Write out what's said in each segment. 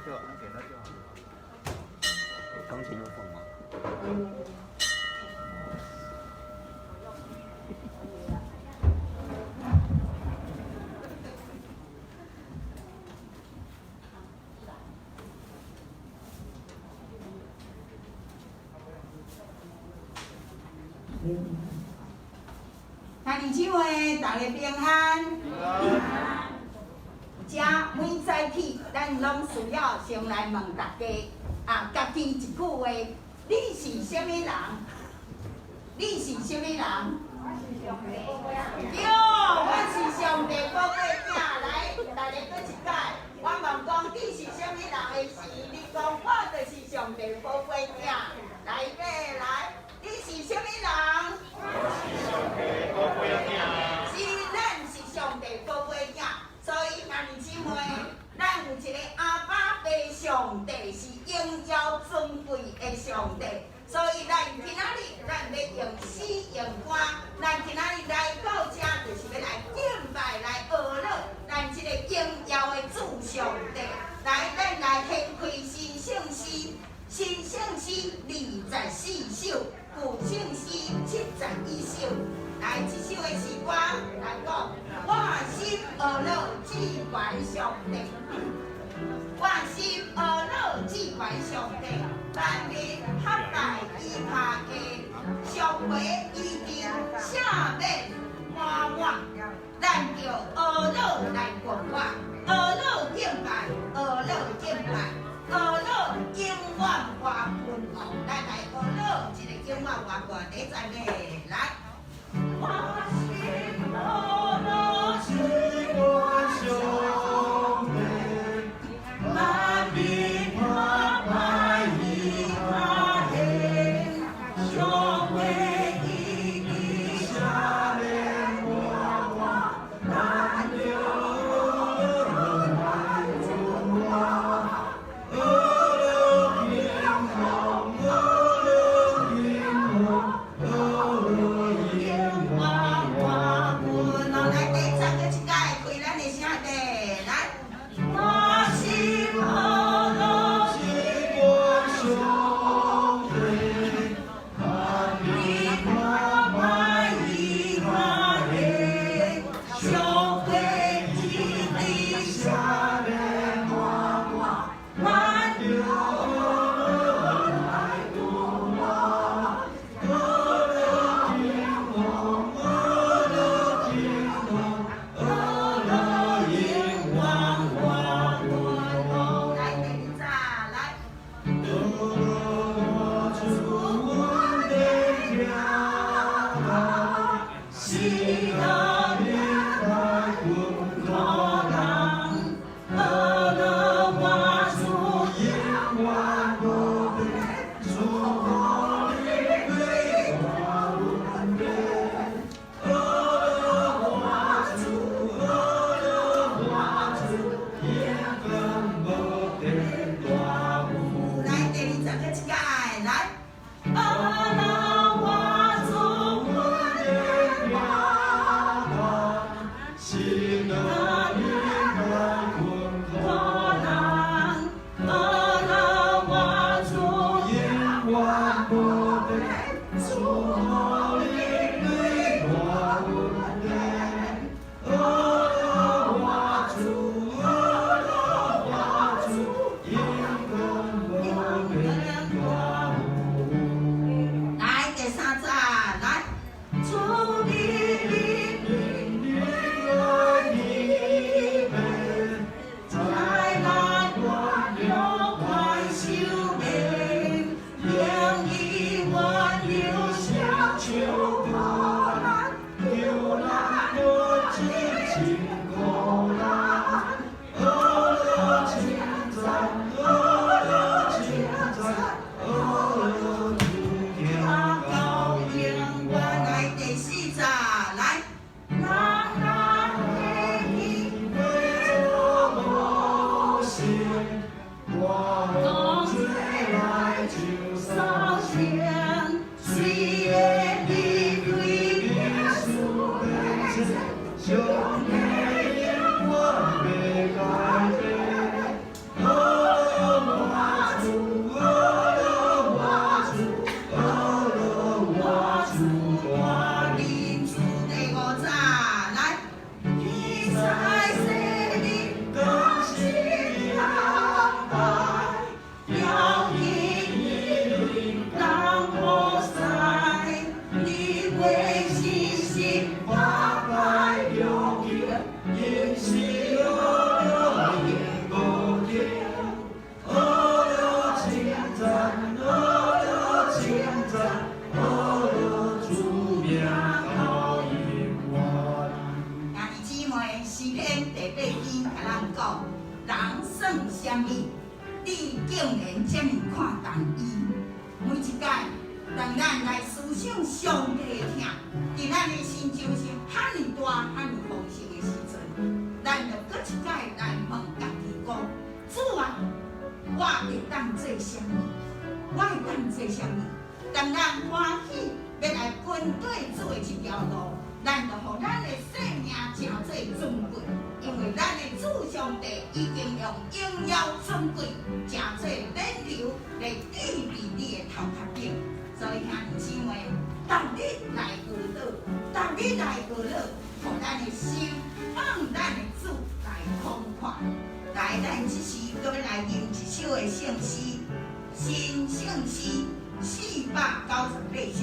就給他就好。鋼琴有放嗎？兄弟姊妹，大家平安。遮每早起，咱攏需要先來問大家，啊，家己一句話：你是啥物人？你是啥物人？對，我是上帝寶貝囝。來，大家閣一擺。我問講你是啥物人的時，你講我就是上帝寶貝囝。來，預備來，你是啥物人？我是上帝寶貝囝。是，咱是上帝寶貝囝，所以兄弟姊妹，咱有一個阿爸父上帝是榮耀尊貴的上帝，所以咱今仔日咱欲用詩用歌，咱今仔日來到遮就是欲來敬拜、來學樂咱這個榮耀的主上帝。來，咱來掀開新聖詩，新聖詩24首，舊聖詩71首。來，這首的詩歌來講，我心呵樂至懸上帝，我心呵樂至懸上帝，萬民合拜伊跤下，上懸伊佇赦免滿我，咱著呵樂來過活，呵樂敬拜，呵樂敬拜，呵樂永遠活君王，咱來呵樂一个永遠活過，第一個來。我心呵樂至懸上帝，萬民合拜伊跤下，上懸伊佇赦免滿我，咱著呵樂來過活，呵樂興旺，呵樂興旺，呵樂是學著永無停，學著稱讚，學著稱讚，學著主名到永遠。兄弟姊妹，詩篇第八篇共咱講，人算啥物？你竟然這爾看重伊？每一擺，當咱來思想上帝的疼，佇咱的心就是遐爾大、遐爾豐盛的時陣，咱就閣一擺來問家己講：主啊，我會當做啥物？我會當做啥物？當咱歡喜欲來跟綴主的這條路，咱就予咱的生命成做尊貴，因為咱的主上帝已經用榮耀尊貴成做冕旒來戴佇你的頭殼頂。所以兄弟姊妹，逐日來祈禱，逐日來學樂，予咱的心放咱的主來空闊。來，咱這時閣欲來吟一首的聖詩，新聖詩498首。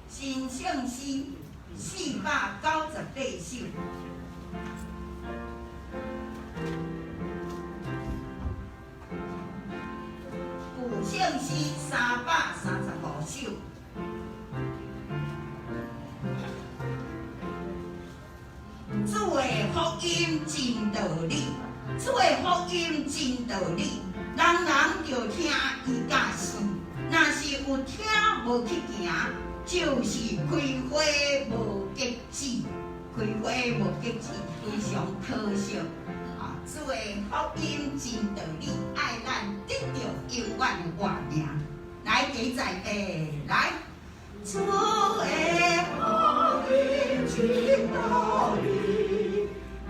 新聖詩498首。舊聖詩335首。主的福音真道理，主的福音真道理，人人著聽伊教示，若是有聽無去行，就是開花無結子，開花無結子，非常可惜。啊，主的福音真道理，愛咱得著永遠的活命。來，第一來，主的福音真道理，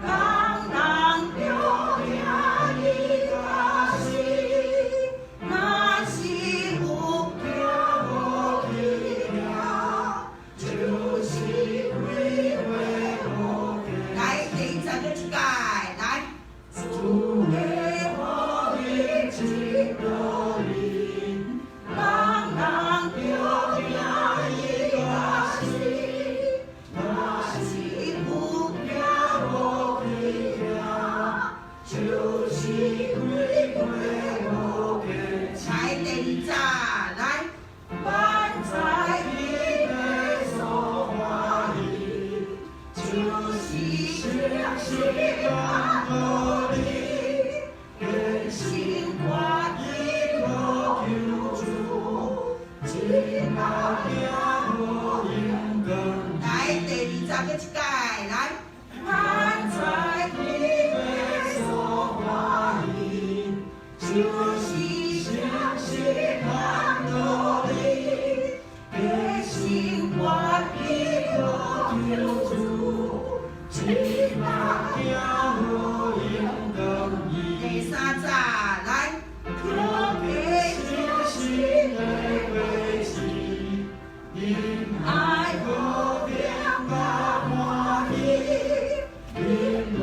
人人著聽伊教示，若是有聽無去行，就是開花無結。來，第十個一擺，來，主的福音真道理，人人著聽伊教示，若是有聽無去行，就是開花無結子。來，第二節，來，萬在伊的所歡喜，就是相信按道理，堅心決意靠求主，一目行無永光。來，第二十個一擺，來，萬在伊的所歡喜，就是相信按道理，堅心決意靠求主，一目行無永光。第三節，來，可給信心的果子，仁愛和平佮歡喜，忍耐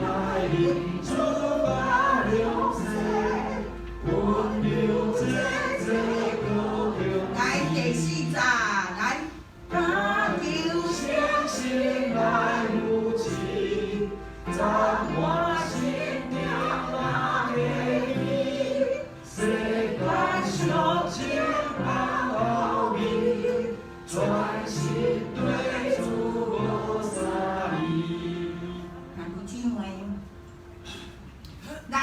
忍主甲良善，溫柔節制高強。來，第四節，來，敢求相信來有情，暫看心定若過去，世間俗情放後面，專心對主無三離。兄弟姊妹，咱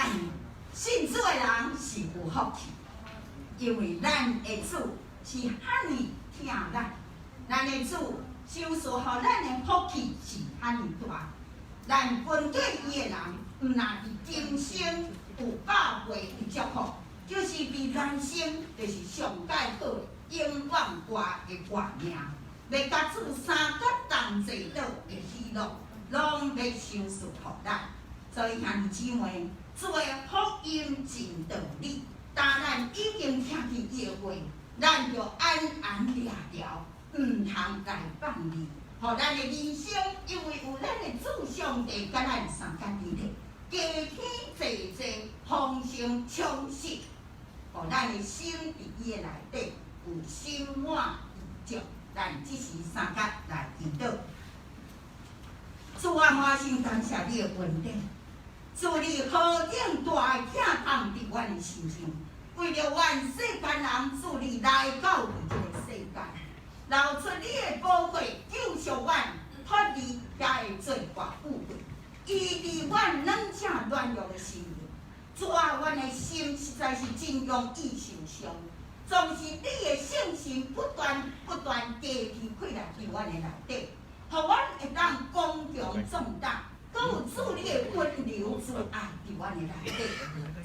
信主的人是有福氣，因為咱的主是遐爾疼咱，咱的主賞賜予咱的福氣是遐爾大。咱跟綴伊的人，毋若佇今生有百倍的祝福，就是佇來生，就是上蓋好的永遠活的活命，欲佮主相佮同坐倒的喜樂，攏欲賞賜予咱。所以兄弟姊妹，主的福音真道理，當咱已經聽見伊的話，咱就安安掠牢，毋通來放離。予咱的人生，因為有咱的主上帝佮咱相佮佇咧，加添濟濟豐盛充實，予咱的心佇伊的內底有心滿意足。咱這時相佮來祈禱。主啊，滿心感謝你的恩典，主你何等大的疼痛佇阮的身上，為著阮世間人，主你來到佇這個世間，流出你的寶血，救贖阮脫離遐的罪惡污穢，醫治阮軟正軟弱的心靈。主啊，阮的心實在是真容易受傷，總是你的聖神不斷不斷加添氣力佇阮的內底。予阮會當剛強壯膽，閣有主你的溫柔慈愛佇阮的內底。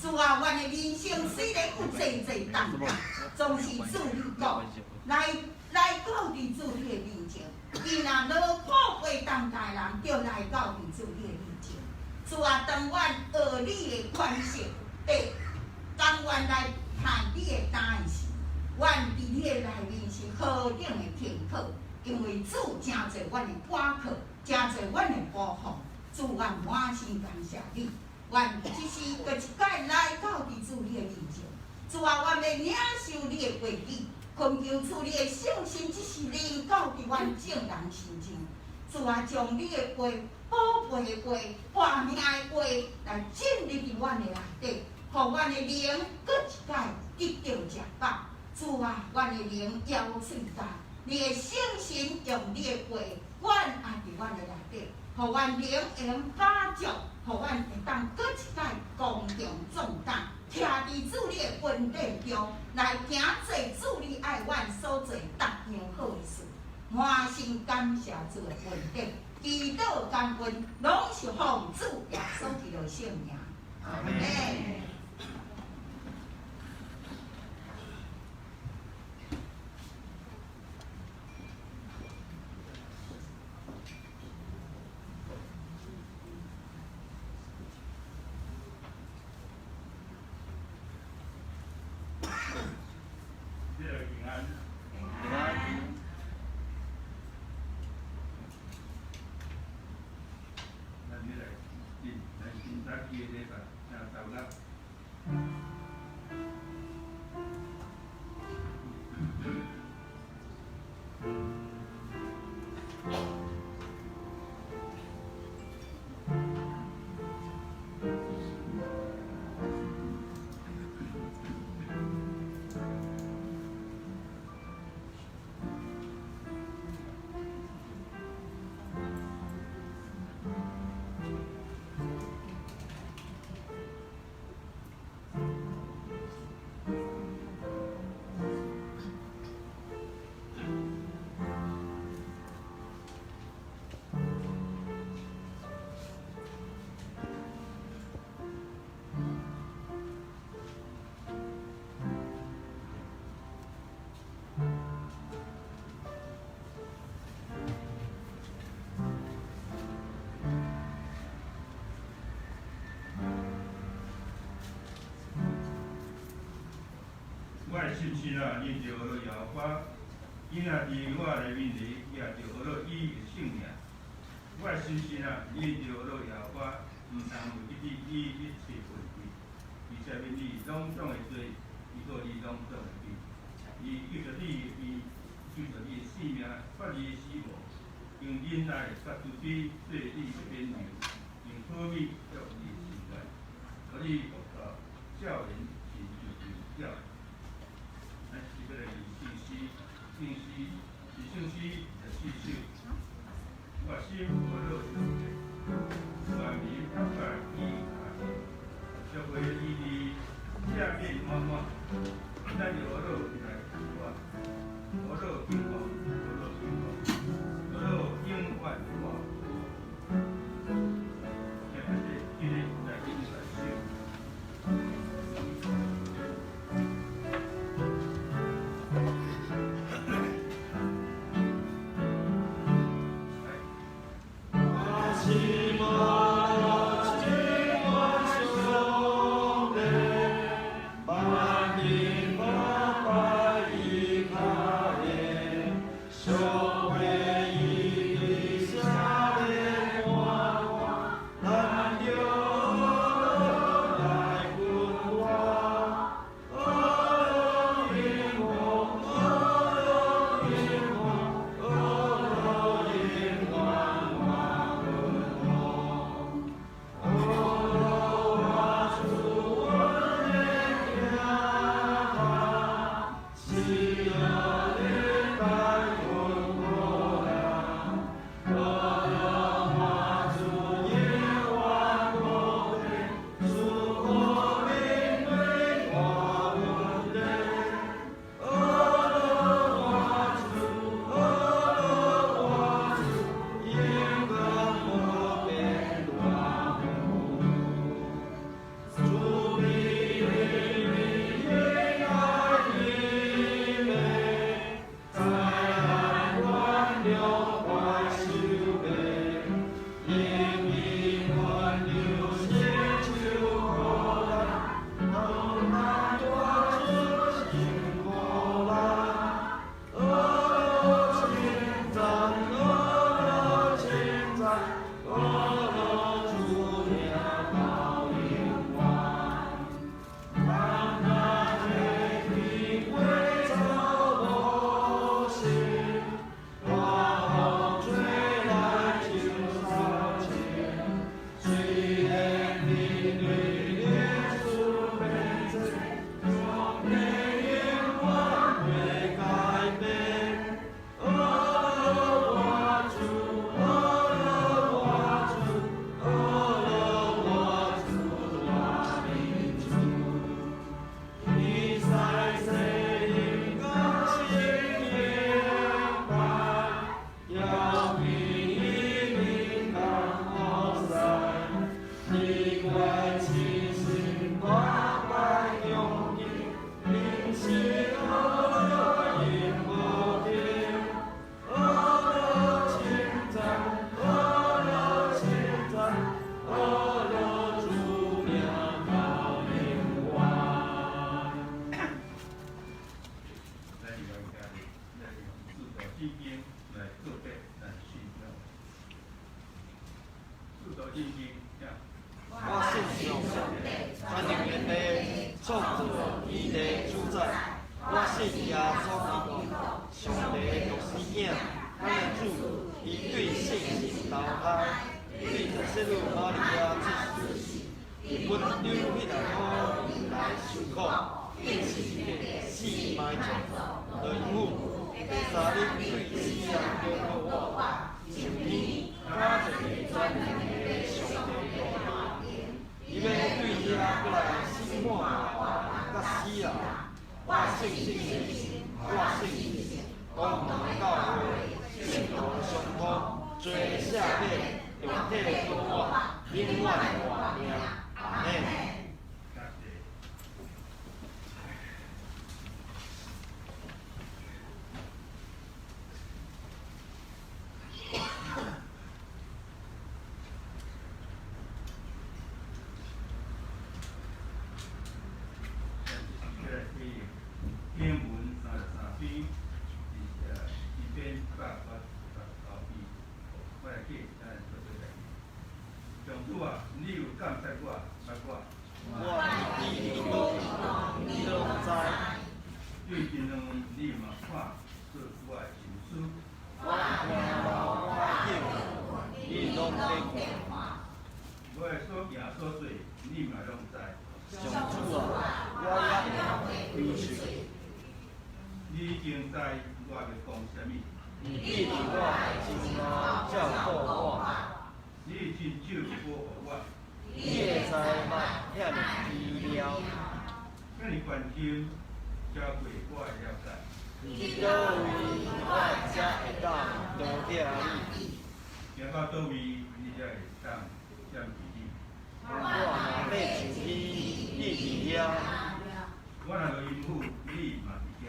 主啊，阮的人生雖然有濟濟重擔，總是主你講，來來到佇主你的面前，伊若勞苦背重擔的人，就來到佇主你的面前。主啊，當阮學你的款式，會甘願來擔你的擔的時，阮佇你的內面是何等的輕巧。因為主成做阮的倚靠，成做阮的保護。主，阮滿心感謝你。阮這時閣一擺來到佇主你的面前。主啊，阮欲領受你的話語，懇求主你的聖神這時臨到佇阮眾人身上。主啊，將你的話、寶貝的話、活命的話來進入佇阮的內底，予阮的靈閣一擺得著食飽。主啊，阮的靈枵喙焦。你的聖神用你的話灌壓佇阮的內底，予阮靈會用飽足，予阮會當閣一擺剛強壯膽，徛佇主你的恩典中，來行做主你愛阮所做逐樣好的事。滿心感謝主的恩典，祈禱感恩，攏是奉主耶穌基督聖名。阿們。平安。平安。咱欲來進來新早起的禮拜，請投入。我的信心啊，你就學做耶和華，伊若佇我的面前，也就學做伊的聖名。我的信心啊，你就學做耶和華，毋通袂記得伊一切恩惠，伊赦免你攏總的罪，醫好你攏總的病。伊救贖你的命，救贖你的性命，脫離死亡，用忍耐佮慈悲做你的勉勵，用好米祝你的心願，予你活到少年時就老。咱是欲來念聖詩，聖詩是聖詩十四首。我心學做上帝，萬民拍拜伊跤前，祝福伊的赦免滿滿，咱就學做來我，學做敬拜，學做敬拜，學做永遠活。請大家起立來敬拜主。我心愛上帝，萬民百拜。遠的活命。阿們。感謝。經文33篇，是詩篇189篇，我來記，咱做做來。上主啊，你有監察我，捌我。我佇佗位，你攏知。對真遠，你嘛看出我的心思。我行路我歇睏，你攏咧看。我的所行所做，你嘛攏知。上主啊，我猶未開喙，你已經知我欲講啥物。你記佇我的心內照顧我。你真少保護我。你的知捌遐爾奇妙，遐爾關心，超過我的了解。佇佗位我才會當倒拆你？行到佗位，你才會當閃避你？我若欲上天，你佇遐；我若落陰府，你嘛佇遐。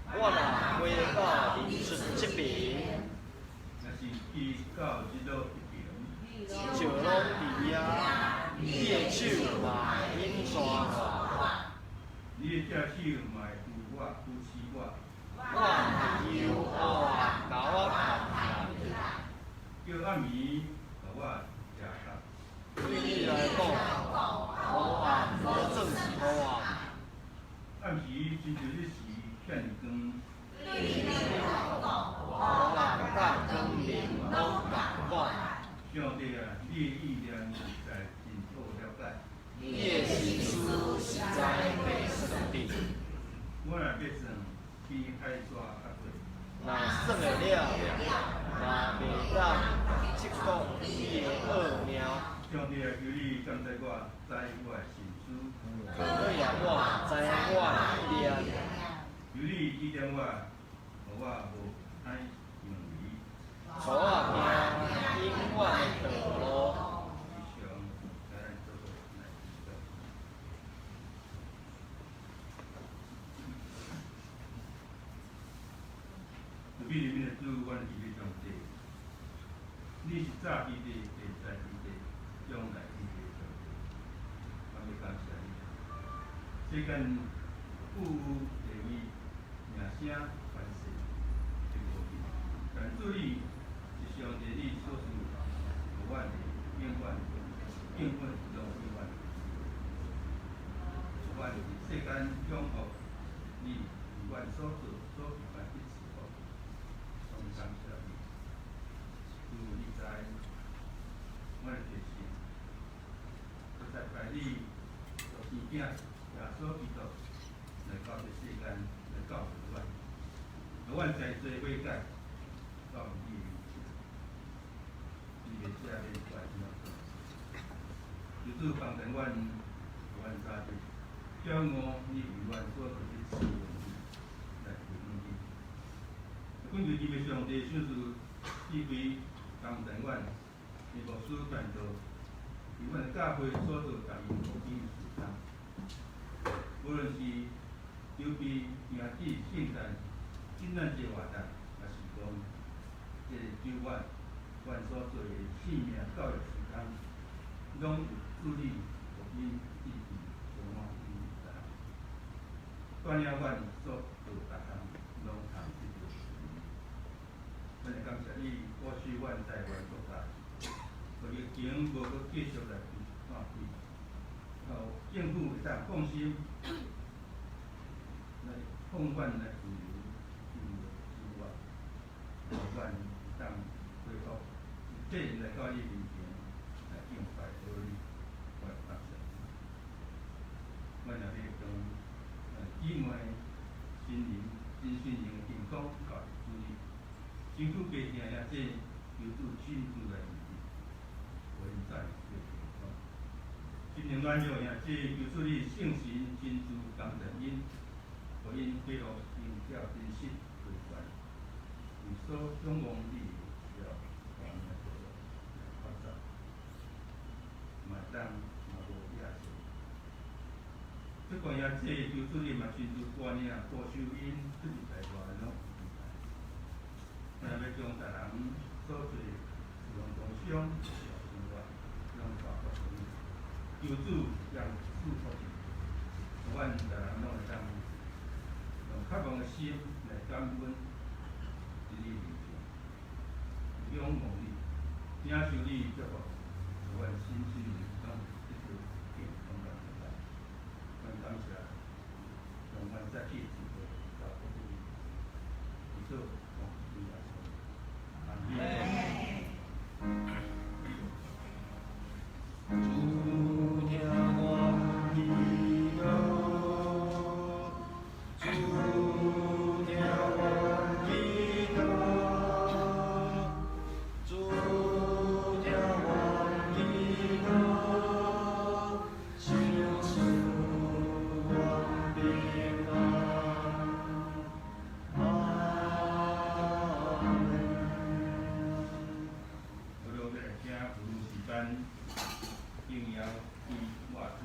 我若飛到日出這爿，若是去到日落彼爿，石攏佇遐，你的手嘛會引帶我。你的正手嘛會扶我，扶持我。我毋會憂黑暗共我崁起來。叫暗暝予我遮蓋。對你來講，黑暗無算是黑暗。暗時親像日時遐爾光。黑暗佮光明攏仝款。上帝啊，你的意念實在真好了解。你的心思實在袂算得。我若欲算，比海沙較濟。若算會了，嘛袂當測度你的奧妙。上帝啊，求你監察我，知我的心思。考驗我，知我的意念。求你指點我，予我無歹行為。帶我行永遠的道路。以上，來咱做伙來祈禱。慈悲憐憫的主，阮是你上帝。你是早佇地，現在佇地，將來佇地上帝。我欲感謝你。世間富有地位、名聲、權勢，都無緊，但主你是上帝，你所賜予阮的永遠、永遠攏永遠。予阮佇世間享福，你為阮所做所預備的賜福，攏感謝你。主你知，阮的提醒，閣再拜你獨生囝耶穌基督來到這世間來救贖阮，予阮在罪悔改，到你面前，你袂赦免阮怎做？求主幫助阮，予阮早日曉悟你為阮所做的賜恩來回應你。懇求天父上帝賞賜智慧，幫助阮，為牧師傳道，為阮的教會所做大型福音的事工。無論是籌備迎接聖誕、聖誕節活動，抑是講這個九月阮所做的生命教育事工，攏有主你予𪜶智慧充滿𪜶知。帶領阮所做逐項，攏通得著順利。咱會感謝你保守阮台灣國家，予疫情無閣繼續來散開，予政府會當放心來放阮來自由自由生活，予阮會當恢復一切人來到你面前來敬拜阿你，我來感謝你。阮也欲將姊妹心靈、身心靈的健康交予主你，辛苦家庭兄弟，求主親自來醫治，予𪜶再次健康。心靈軟弱兄弟，求主你聖神親自幫助𪜶，予𪜶恢復榮耀真實回轉，為所向往你的榮耀光明道路來發展。嘛會当嘛无耶稣。这关遐济，求主你嘛亲自带领保守𪜶出入内外拢有平安。我若欲将逐人所做死亡中伤的生活，拢交托予你。求主将赐福你，阮逐人拢会当用渴望的心来感恩伫你面前，仰望你，领受你祝福，予阮身心灵拢得到健康佮平安。阮感谢，让阮再去一个交托予你，祈祷奉主耶稣，阿门。主听我祈祷，主听我祈祷，主听我祈祷，賞賜我平安。阿門。好了，欲來聽葫蘆詩班榮耀歸我主。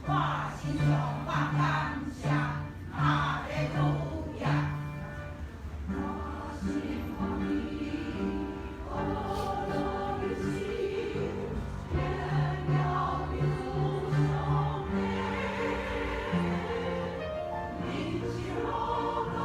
我心上我感謝，哈利路亞。我心歡喜，可樂的心，榮耀的主上帝，你是何等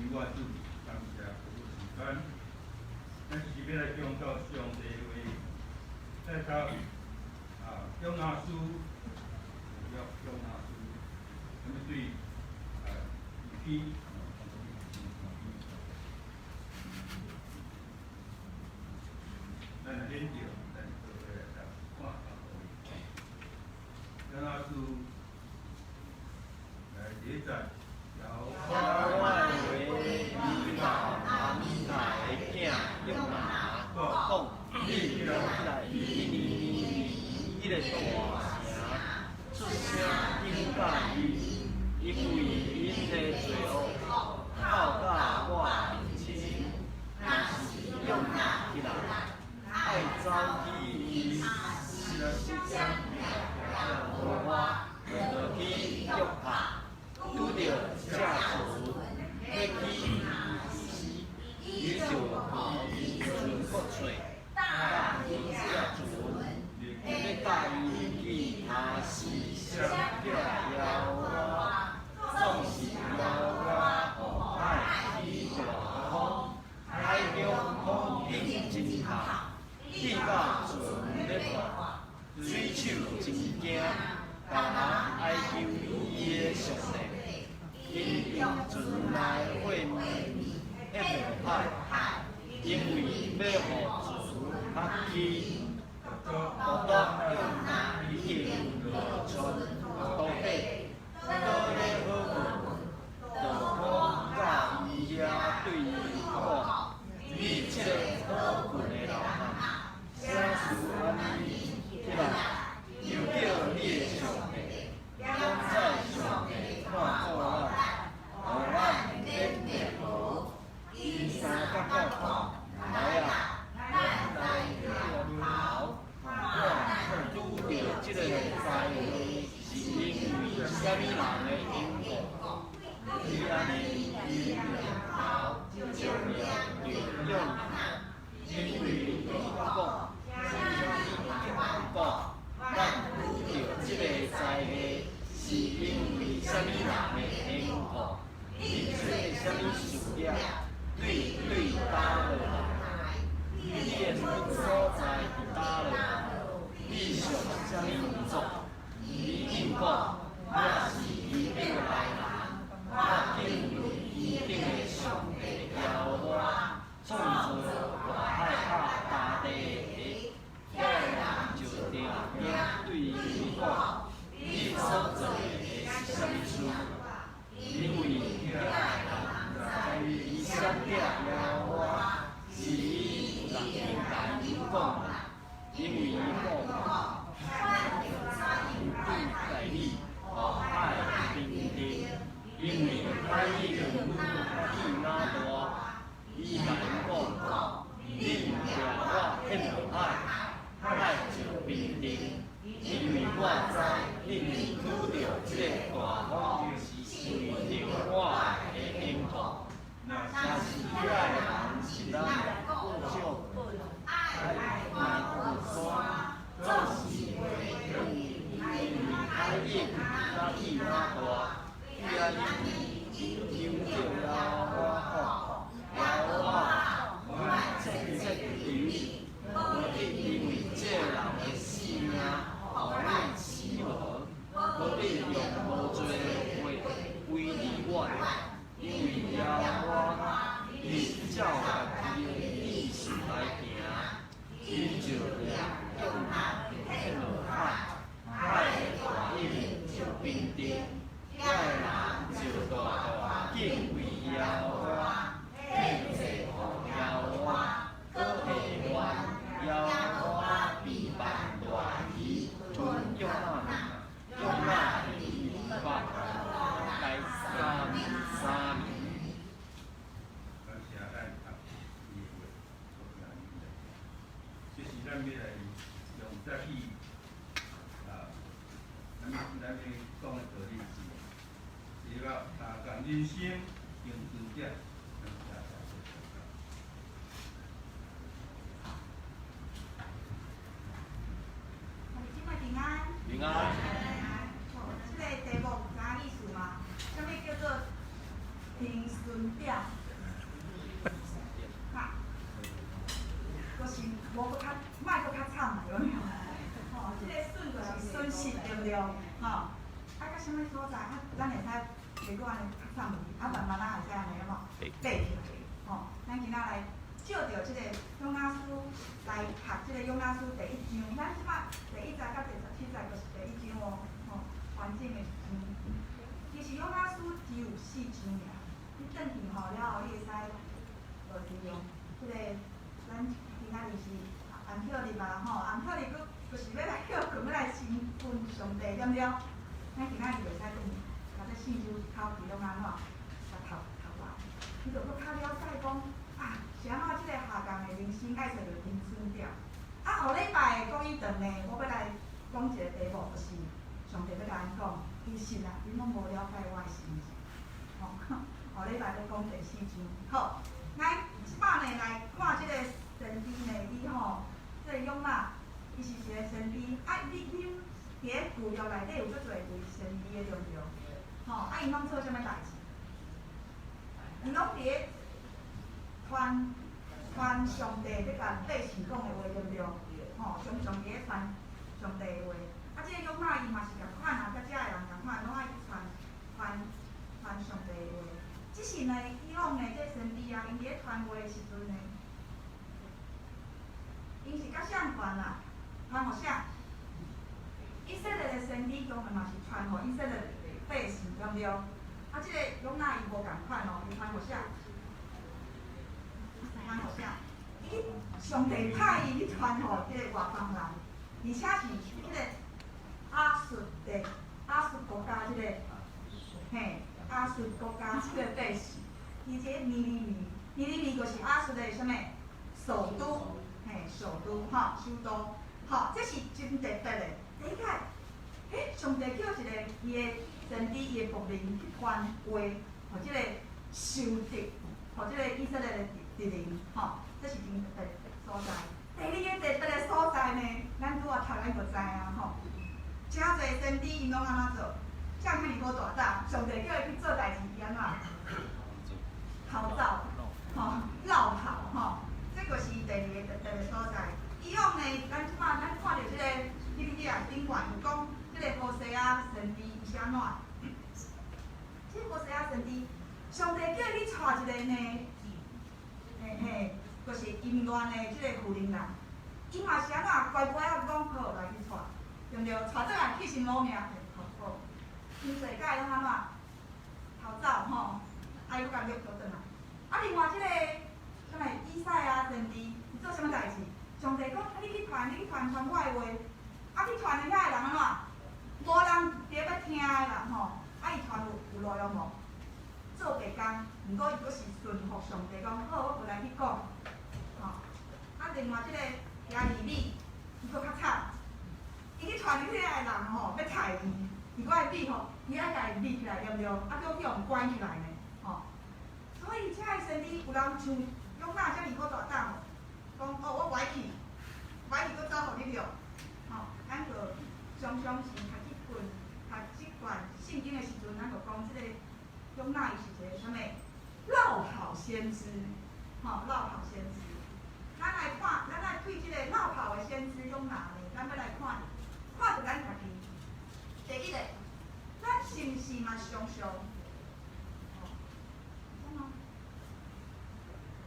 我主，感謝服務時間。咱是欲來講到上帝話，在讀啊，約拿書，約拿書，咁麼對啊，二篇。咱來研究，咱做伙來讀看。約拿書來第一節。耶和華的話臨到亞米太的囝約拿，講：你起來去尼尼微彼个大城，出聲警告伊，因為𪜶的罪惡透到我面前。若是約拿起來，愛走去他西耶和華，落去約帕，拄著這船欲去他西，伊就予船國揣，搭這船，欲帶伊去他西閃避耶和華。總是耶和華予海起大風，海中風湧真大，去到船欲破，水手真驚，逐人哀求伊的上帝，𪜶用船內火物獻予海，因為欲予船較輕。拄拄約拿已經落船肚底，倒咧好睏，就跑到伊遐對伊講：你這个好睏的老漢，啥事按呢起來，求叫你的上帝，檢察上帝看顧咱，予咱免滅亡。伊相佮講：來啊，咱來念頭，看拄著這个災禍是因為啥物人的緣故？伊按呢伊念頭就掠著約拿，因為伊講：啥物講？咱拄著這个災禍是因為啥物人的緣故？你做啥物事業？對對佗落來？你的本所在佇佗落？你屬啥物族？伊應講：我是基伯來人，我敬畏天頂的上帝耶和華，創造大海佮大地的。遐个人就定睛對伊講：你所做的是啥物事？因為遐个人毋知伊閃避耶和華，是伊人應共𪜶講的，因為伊講：對待你，予海平靜，因為海已經愈起愈大。伊共𪜶講：你掠我陷落海，海就平靜，因為我知恁拄著這个大風是為著我的緣故。若是遐个人是咱過少愛來有山，總是袂因為海湧愈起愈大。伊按呢求叫耶和華講：耶和華，阮切切求你，無得因為這人的性命，予阮死亡，無得用無罪的話威逼阮，因為耶和華，你是照家己的意思來行。伊就掠約拿陷落海，海的大湧就平靜。遐个人就大大敬畏耶和華，獻祭予耶和華，閣誓願耶和華必萬大魚吞約拿，約拿佇約帕待3年3暝。感謝咱讀伊的話，做兄弟。這是咱欲來用早起啊，咱欲講的道理是，是個啊，共人生幸存者。感謝大家。兄弟姊妹平安。平安。這个題目有知影意思嗎？啥物叫做停損？順點，哈，就是無閣較，莫閣較慘啦，有無？吼，這個損就是損失，對毋對？吼，啊，佮啥物所在？啊，咱會使袂閣按呢較慘去，啊，慢慢仔會使按呢有無？爬起來，吼，咱今仔來借著這個約拿書來讀這個約拿書第一章，咱這擺第一節佮第17節就是第一章哦，吼，完整的一章。其實約拿書只有四章爾，你轉去吼了後，你會使利用這個咱今仔日是安息日嘛吼，安息日閣就是欲來歇睏，欲來親近上帝，對毋對？咱今仔日會使轉去，共這四周口記攏按怎，共讀讀完，你就閣較了解講啊，是按怎這個下降的人生愛揣著停損點。啊，後禮拜的講義堂呢，我欲來講一個題目，就是上帝欲共咱講，其實啊，恁攏無了解我的心意。吼，後禮拜欲講第四章。好，咱這擺呢來看這個先知呢，伊吼，這個約拿，伊是一個先知。啊，你佇咧舊約內底有足濟位先知的，對毋對？吼，啊，𪜶攏做啥物代誌？𪜶攏佇咧傳傳上帝欲共百姓講的話，對毋對？吼，常常佇咧傳上帝的話。啊，這個約拿伊嘛是仝款啊，佮遮的人仝款，攏愛去傳傳傳上帝的話。只是呢，以往呢，這個先知啊，𪜶佇咧傳話的時陣呢，𪜶是佮誰傳啊？傳予誰？以色列的先知當然嘛是傳予以色列百姓，對毋對？啊，這個約拿伊無仝款哦，伊傳予誰？傳予誰？伊上帝派伊去傳予這個外邦人，而且是這個亞述的亞述國家這個，嘿，亞述國家這個百姓，伊這個尼尼微，尼尼微就是亞述的啥物？首都，嘿，首都，吼，首都，吼，這是真特別的。第一擺，欸，上帝叫一個伊的先知，伊的僕人去傳話，予這個仇敵，予這個以色列的敵人，吼，這是真特別的所在。第二個特別的所在呢，咱拄仔讀咱就知影吼。誠濟先知𪜶攏按怎做？啥人遐爾好大膽？上帝叫伊去做代誌，伊按怎？逃走，吼，落跑，吼，這就是第二個特別的所在。以往呢，咱這擺咱看著這個 PPT 啊頂懸有講，這個何西阿先知伊是按怎？這個何西阿先知，上帝叫伊去娶一個呢，嘿嘿，就是淫亂的這個婦人。伊嘛是按怎？乖乖仔講好來去娶，對毋對？娶轉來去心老命，好好。真濟擺攏按怎？逃走吼，啊伊閣共約倒轉來。啊，另外這個啥物以賽亞先知，伊做啥物代誌？上帝講，啊，你去傳，你去傳傳我的話。啊，去傳的遐個人按怎？無人佇咧欲聽的啦吼。啊，伊傳有路用無？做白工，毋過伊閣是順服上帝講，好，我過來去講。吼，啊，另外這個耶利米，伊閣較慘。伊去傳彼個人吼，欲刣伊，伊閣愛避吼，伊愛共伊秘起來，對毋對？啊，閣去予關起來呢，吼。所以遮个先知有人像約拿遮爾好大膽，講哦，我無愛去，無愛去，閣走予你著，吼，咱就常常是讀這本讀這段聖經的時陣，咱就講這個約拿伊是一個啥物落跑先知，吼，落跑先知。咱來看，咱來對這個落跑的先知約拿呢，咱欲來看，看著咱家己。第一個，咱是毋是嘛常常，吼，什麼？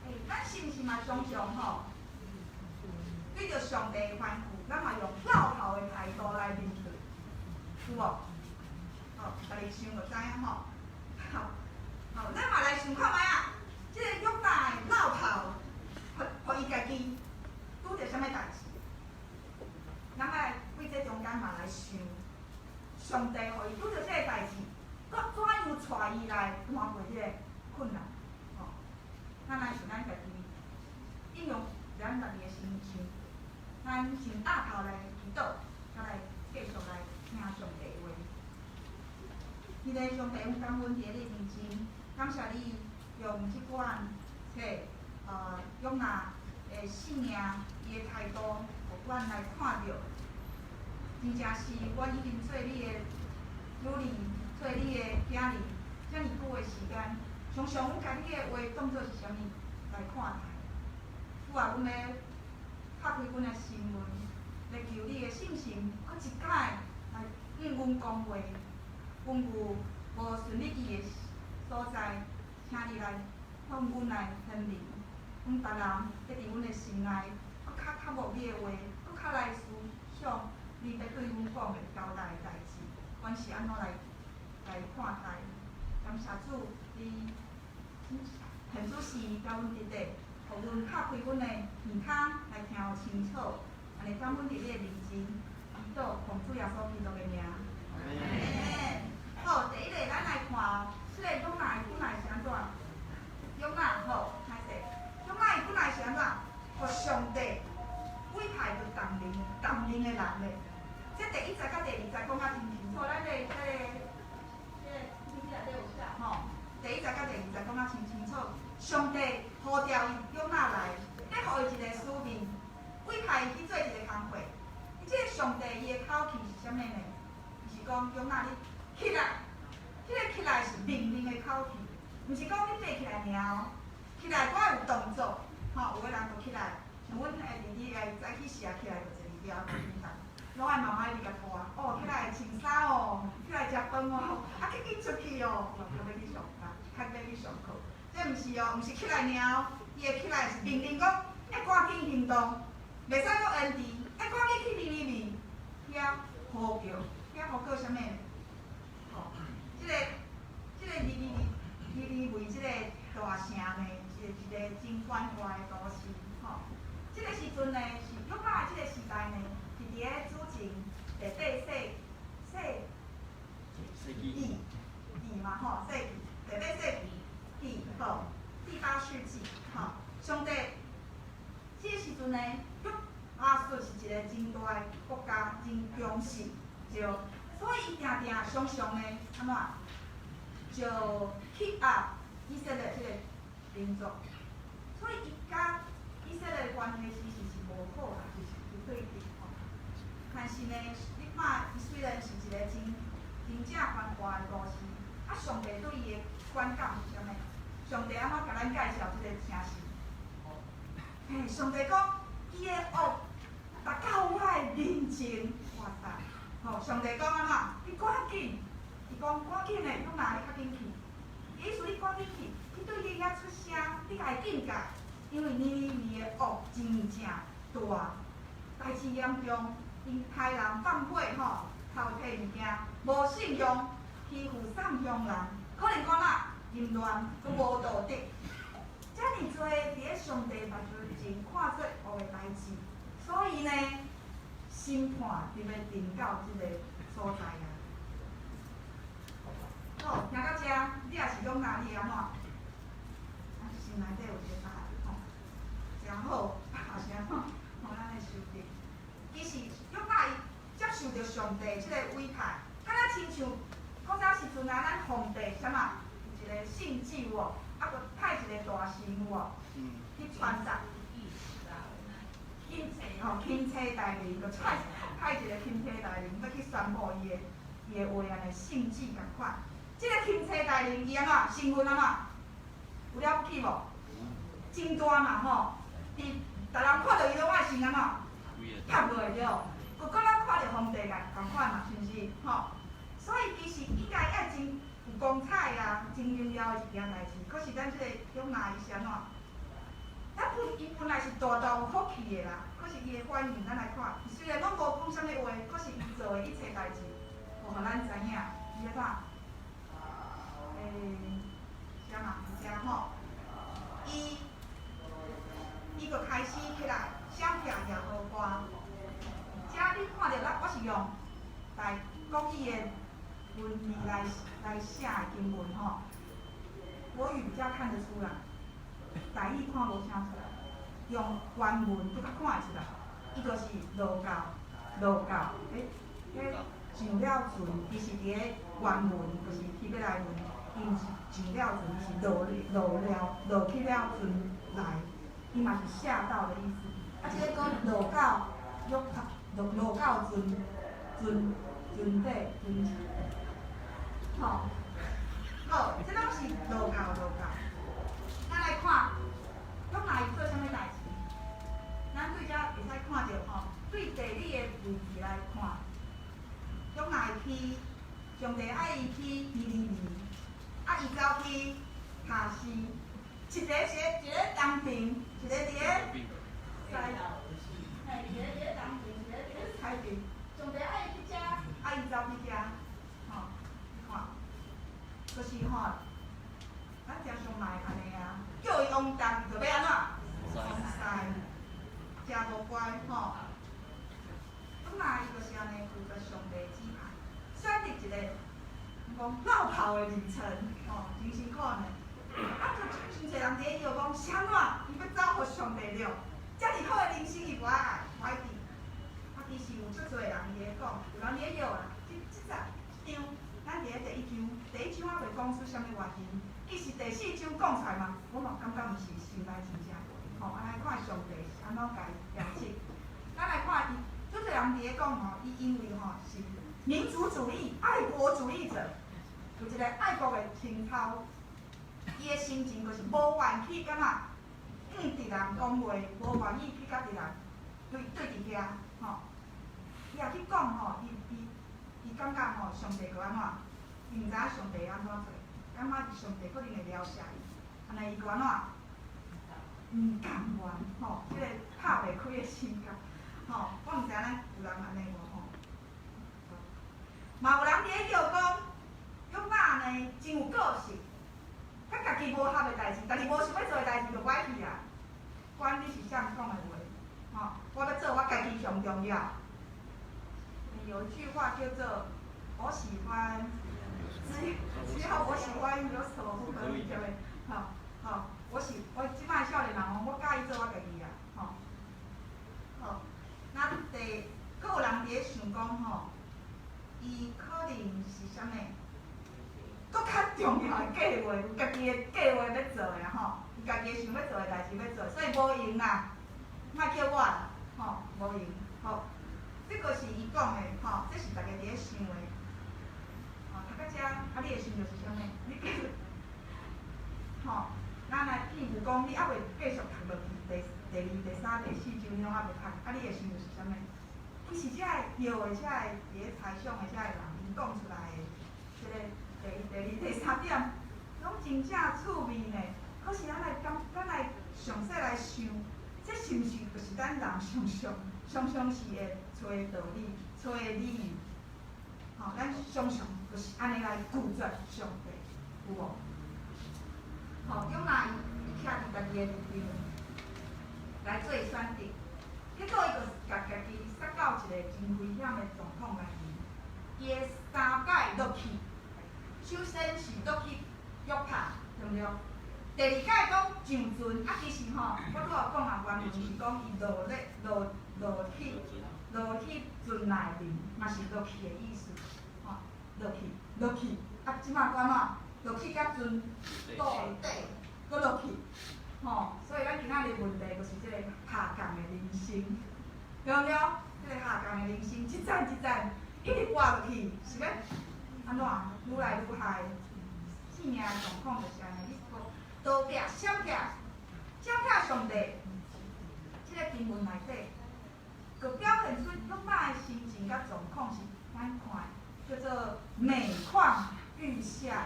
欸，咱是毋是嘛常常吼，對著上帝的吩咐，咱嘛用落跑的態度來面對，有無？吼，家己想就知影吼。好，好，咱嘛來想看覓仔，這個約拿的落跑，予伊家己拄著啥物代誌？咱來對這中間嘛來想，上帝予伊拄著這個代誌，閣怎樣帶伊來跨過這個困難？吼，咱來想咱家己，應用咱家己的心想，咱先壓頭來祈禱，再來繼續來聽上帝的話。彼個上帝，阮感恩佇你面前，感謝你用這款冊約拿的生命，伊的態度，予阮來看著，真正是阮已經做你的女兒，做你的囝兒，遮爾久的時間，常常阮共你的話當做是啥物來看待？主啊，阮欲拍開阮的心門，來求你的聖神，閣一擺來向阮講話。阮有無順你意的所在，請你來向阮來顯明。阮逐人欲佇阮的心內，閣較渴慕你的話，閣較來思想你欲對阮講的交代的代誌，阮是按怎來看待？感謝主，你現此時共阮佇底，予阮拍開阮的耳孔來聽予清楚，按呢感恩佇你的面前，祈禱奉主耶穌基督的名。好，第一个咱來看，這个約拿伊本來是按怎？約拿好，歹勢，約拿伊本來是按怎？予上帝委派做重任重任的人咧。這第一節佮第二節講甲真清楚，咱咧這個你內底有寫吼。第一節佮第二節講甲真清楚，上帝呼召伊約拿來，欲予伊一個使命，委派伊去做一個工課。伊這個上帝伊的口氣是啥物呢？伊是講約拿你起來，這個起來是命令的口氣，毋是講你爬起來爾哦。起來閣愛有動作，吼，有的人就起來，像阮的弟弟會早起時啊起來就坐佇遐，攏愛媽媽一直共拖，哦，起來穿衫哦，起來食飯哦，啊，緊緊出去哦，較欲去上課，較欲去上課。這毋是哦，毋是起來爾哦，伊的起來是命令講，愛趕緊行動，袂使閣延遲，愛趕緊去尼尼微，遐呼叫，遐呼叫啥物？吼，這個尼尼微這個大城呢，是一個真繁華的都市，吼。這個時陣呢，是約拿這個時代呢，是佇咧主前第八世紀嘛，吼，世紀第八世紀，吼，第八世紀，吼，上帝這個時陣呢，約亞述是一個真大的國家，真強勢，對，所以伊定定常常呢，按怎就欺壓以色列這個民族，所以伊佮以色列的關係其實是無好啦，就是對立吼。但是呢，你看伊雖然是一個真真正繁華的都市，啊，上帝對伊的觀感是啥物？上帝按怎共咱介紹這個城市？嘿，上帝講，伊的惡達到我的面前，哇塞！吼，上帝講按怎？你趕緊，伊講趕緊的，約拿你較緊去。意思你趕緊去，去對你遐出聲，你共伊警戒，因為尼尼微的惡真正大，代誌嚴重，𪜶刣人放火吼，偷提物件，無信用，欺負送鄉人，可能講啦，淫亂，閣無道德，遮爾濟佇咧上帝目睭前看做惡的代誌，所以呢，審判就欲臨到這個所在啊。好，聽到這，你若是約拿，你會按怎？啊，心內底有一個答案吼，誠好，也是按怎？吼，咱來收聽。其實約拿伊接受著上帝這個委派，敢若親像古早時陣啊，咱皇帝啥物有一個聖旨有無？啊，閣派一個大臣有無？去傳達。吼，欽差大人，閣派一個欽差大人欲去宣布伊的話按呢聖旨仝款。這個欽差大人伊按怎身份按怎？有了不起無？真大嘛吼！佇逐人看著伊攏愛先按怎？拍落對。閣閣咱看著皇帝共仝款嘛，是毋是？吼！所以其實應該愛真有光彩啊，真榮耀的一件代誌。可是咱這個約拿伊是按怎？咱本伊本來是大大有福氣的啦，可是伊的反應，咱來看，雖然攏無講啥物話，可是伊做的一切代誌，予咱知影，伊按怎？啥嘛？遮吼，伊就開始起來寫帖耶和華。遮你看著咱，我是用來國語的文字來寫的經文吼，國語比較看得出來，台語看無啥出來，用原文閣較看會出來。伊就是落到，欸，上了船，伊是佇咧原文，就是希伯來文，伊毋是上了船，伊是落去了船內，伊嘛是下到的意思。啊，這個講落到約落到船底船，吼，好，這攏是落到落到。去，上帝愛伊去尼尼微，啊，伊走去他施，一个是一个東邊，一個佇咧西，嘿，一個佇咧東邊，一個佇咧西邊。上帝愛伊去遮，啊，伊走去遐，吼，你看，就是吼，咱常常嘛會按呢啊，叫伊往東，就欲按怎？往西，誠無乖吼。咁嘛，伊就是按呢，拒絕上帝指派，選擇一個講落跑的旅程，吼，真辛苦呢。啊，就真濟人佇咧搖講，是按怎？伊欲走予上帝著，遮爾好的人生伊無愛愛，無愛佇。啊，其實有足濟人佇咧講，有人佇咧搖啦。這這十章，咱佇咧第一章，第一章還未講出啥物原因。其實第四章講出來嘛，我嘛感覺毋是心內真正話，吼。啊，來看上帝是按怎共伊調整。咱來看伊，足濟人佇咧講吼，伊因為吼是民族主義、愛國主義者，有一個愛國的情操，伊的心情就是無願去感覺向敵人講話，無願意去佮敵人對對佇遐，吼。伊也去講吼，伊伊伊感覺吼，上帝閣按怎？伊毋知影上帝按怎做，感覺上帝可能會饒赦伊，按呢伊閣按怎？毋甘願，吼，這個拍袂開的心肝，吼，我毋知影咱有人按呢無吼？嘛有人佇咧叫講，約拿呢真有個性，佮家己無合的代誌，家己無想欲做的代誌就無愛去啊。管你是啥人講的話，吼，我欲做我家己上重要。有一句話叫做“我喜歡，只只要我喜歡，有什麼不可以？”對不對？好，好，我喜我這擺少年人吼，我佮意做我家己啊，吼。好，那第，閣有人佇咧想講吼，伊可能是啥物？閣較重要的計劃，有家己的計劃欲做的吼，有家己想欲做的代誌欲做，所以無閒啦，莫叫我啦，吼，無閒，好。這個是伊講的，吼，這是大家佇咧想的。吼，讀到遮，啊，你會想著是啥物？你繼續，吼，咱來譬如講，你猶未繼續讀落去，第第二、第三、第四章，你攏猶未讀，啊，你會想著是啥物？其實這個搖的、這個佇咧猜想的這個人，𪜶講出來的，這個第一、第二、第三點，攏真正趣味呢。可是咱來感，咱來詳細來想，這是毋是就是咱人常常常常是會揣道理、揣理由？吼，咱常常就是按呢來拒絕上帝，有無？吼，約拿伊伊徛佇家己的立場來做選擇，結果伊就是共家己殺到一個真危險的狀況內面。伊會三擺落去，首先是落去約帕，對毋對？第二擺講上船，啊，其實吼，我拄仔講啊，原文是講伊落咧落落去落去船內面，嘛是落去的意思，吼，落去落去，啊，這擺閣按怎？落去佮船倒底，閣落去，吼，所以咱今仔日問題就是這個下降的人生，對毋對？這個下降的人生，一層一層一直跋落去，是欲按怎？愈來愈害，性命狀況就是按呢，你逃避、閃避、閃避上帝，這個經文內底，閣表現出約拿的心情佮狀況是按看，叫做每況愈下。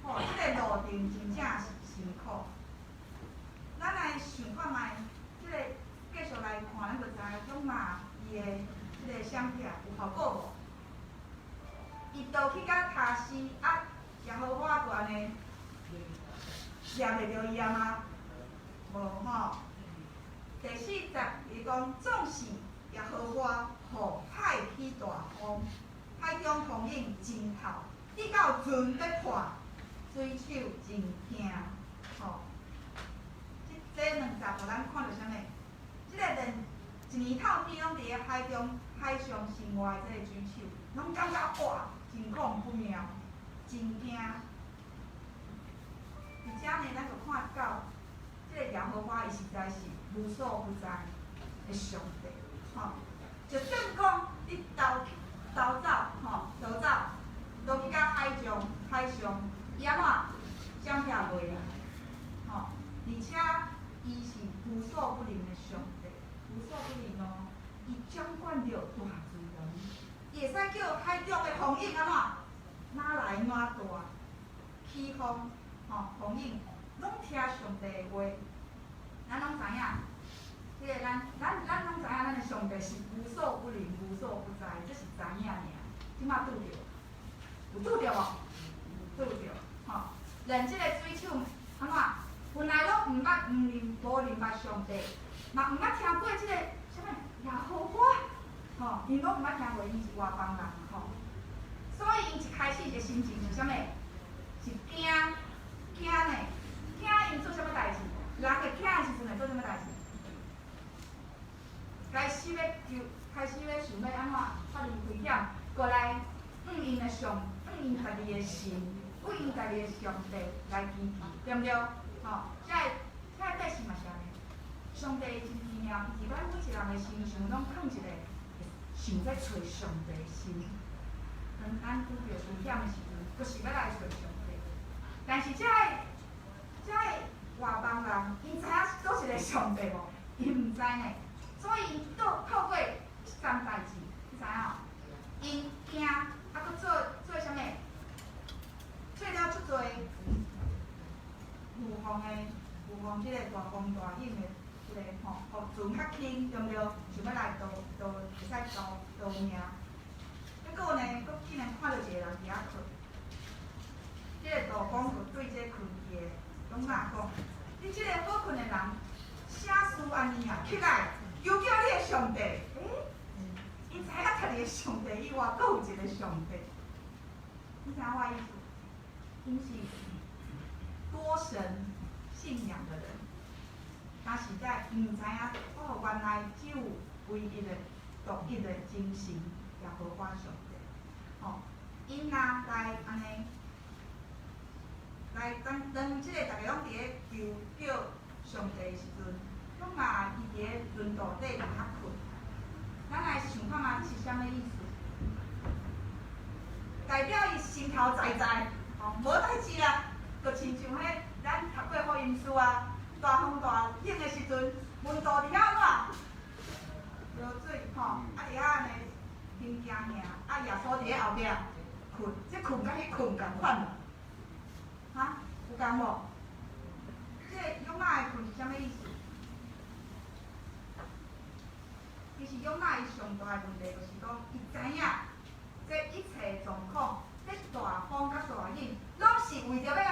吼，這個路程真正是辛苦。咱來想看覓，這個繼續來看，咱就知約拿伊的這個閃避有效果無？伊逃去到他施，啊，耶和華就按呢掠袂著伊啊嗎？無吼。第四節伊講，總是耶和華予海起大風，海中風湧真透，直到船欲破，水手真驚。吼，這這兩節予咱看著啥物？這個連一年透天攏佇咧海中海上生活的這個水手，攏感覺哇，情況不妙，真驚。佇遮呢，咱就看到這個耶和華伊實在是無所不在的上帝，吼。就算講你逃逃走，吼，逃走，落去到海中海上，伊按怎閃避袂啊？吼，而且伊是無所不能的上帝，無所不能哦。伊掌管著大自然，伊會使叫海中的風湧按怎，哪來哪大，起風，吼，風湧，攏聽上帝的話。咱攏知影，彼个咱攏知影，咱的上帝是無所不能、無所不在，這是知影爾。這馬拄著，有拄著無？拄著，吼。連這個水手按怎？本來攏毋捌、毋認、無認捌上帝，嘛毋捌聽過這個啥物耶和華，吼，𪜶攏毋捌聽過，𪜶是外邦人，吼。所以𪜶一開始的心情是啥物？是驚，驚呢？驚𪜶做啥物代誌？人會驚的時陣會做啥物代誌？開始欲求，開始欲想欲按怎脫離危險，過來向𪜶的上，向𪜶家己的神，向𪜶家己的上帝來祈求，對毋對？吼，這个百姓嘛是按呢。上帝真奇妙，伊佇咱每一個人的身上攏囥一個想欲揣上帝的心。當咱拄著危險的時陣，閣是欲來揣上帝。但是這个外邦人，𪜶知影佗一个上帝無？𪜶毋知呢，所以𪜶透過這樁代誌，你知影？𪜶驚，啊，閣做做啥物？做了足濟預防的、預防這個大風大湧的這個吼，予船較輕，對毋對？想欲來逃逃，會使逃逃命。結果呢，閣竟然看著一個人佇遐睏。這個渡工就對這個睏去的約拿講：你這個好睏的人，啥事按呢啊？起來，求叫你的上帝。欸，伊知影家己的上帝以外，閣有一個上帝。你知影我意思？𪜶是多神信仰的人，但是在毋知影哦，原來只有唯一的、獨一的真神耶和華上帝。吼，𪜶若來按呢，來當當這個逐家攏佇咧求叫上帝的時陣，約拿伊佇咧輪渡底佇遐睏。咱來想看覓，這是啥物意思？代表伊心頭在在，吼，無代誌啦，就親像彼咱讀過福音書啊，大風大湧的時陣，門徒佇遐按怎？落水吼，啊佇遐按呢行行爾，啊耶穌佇咧後壁睏，這睏佮彼睏仝款無？哈，有仝無？這個約拿的睏是啥物意思？其實約拿伊上大的問題就是講，伊知影這一切狀況，這大風佮大湧，攏是為著欲按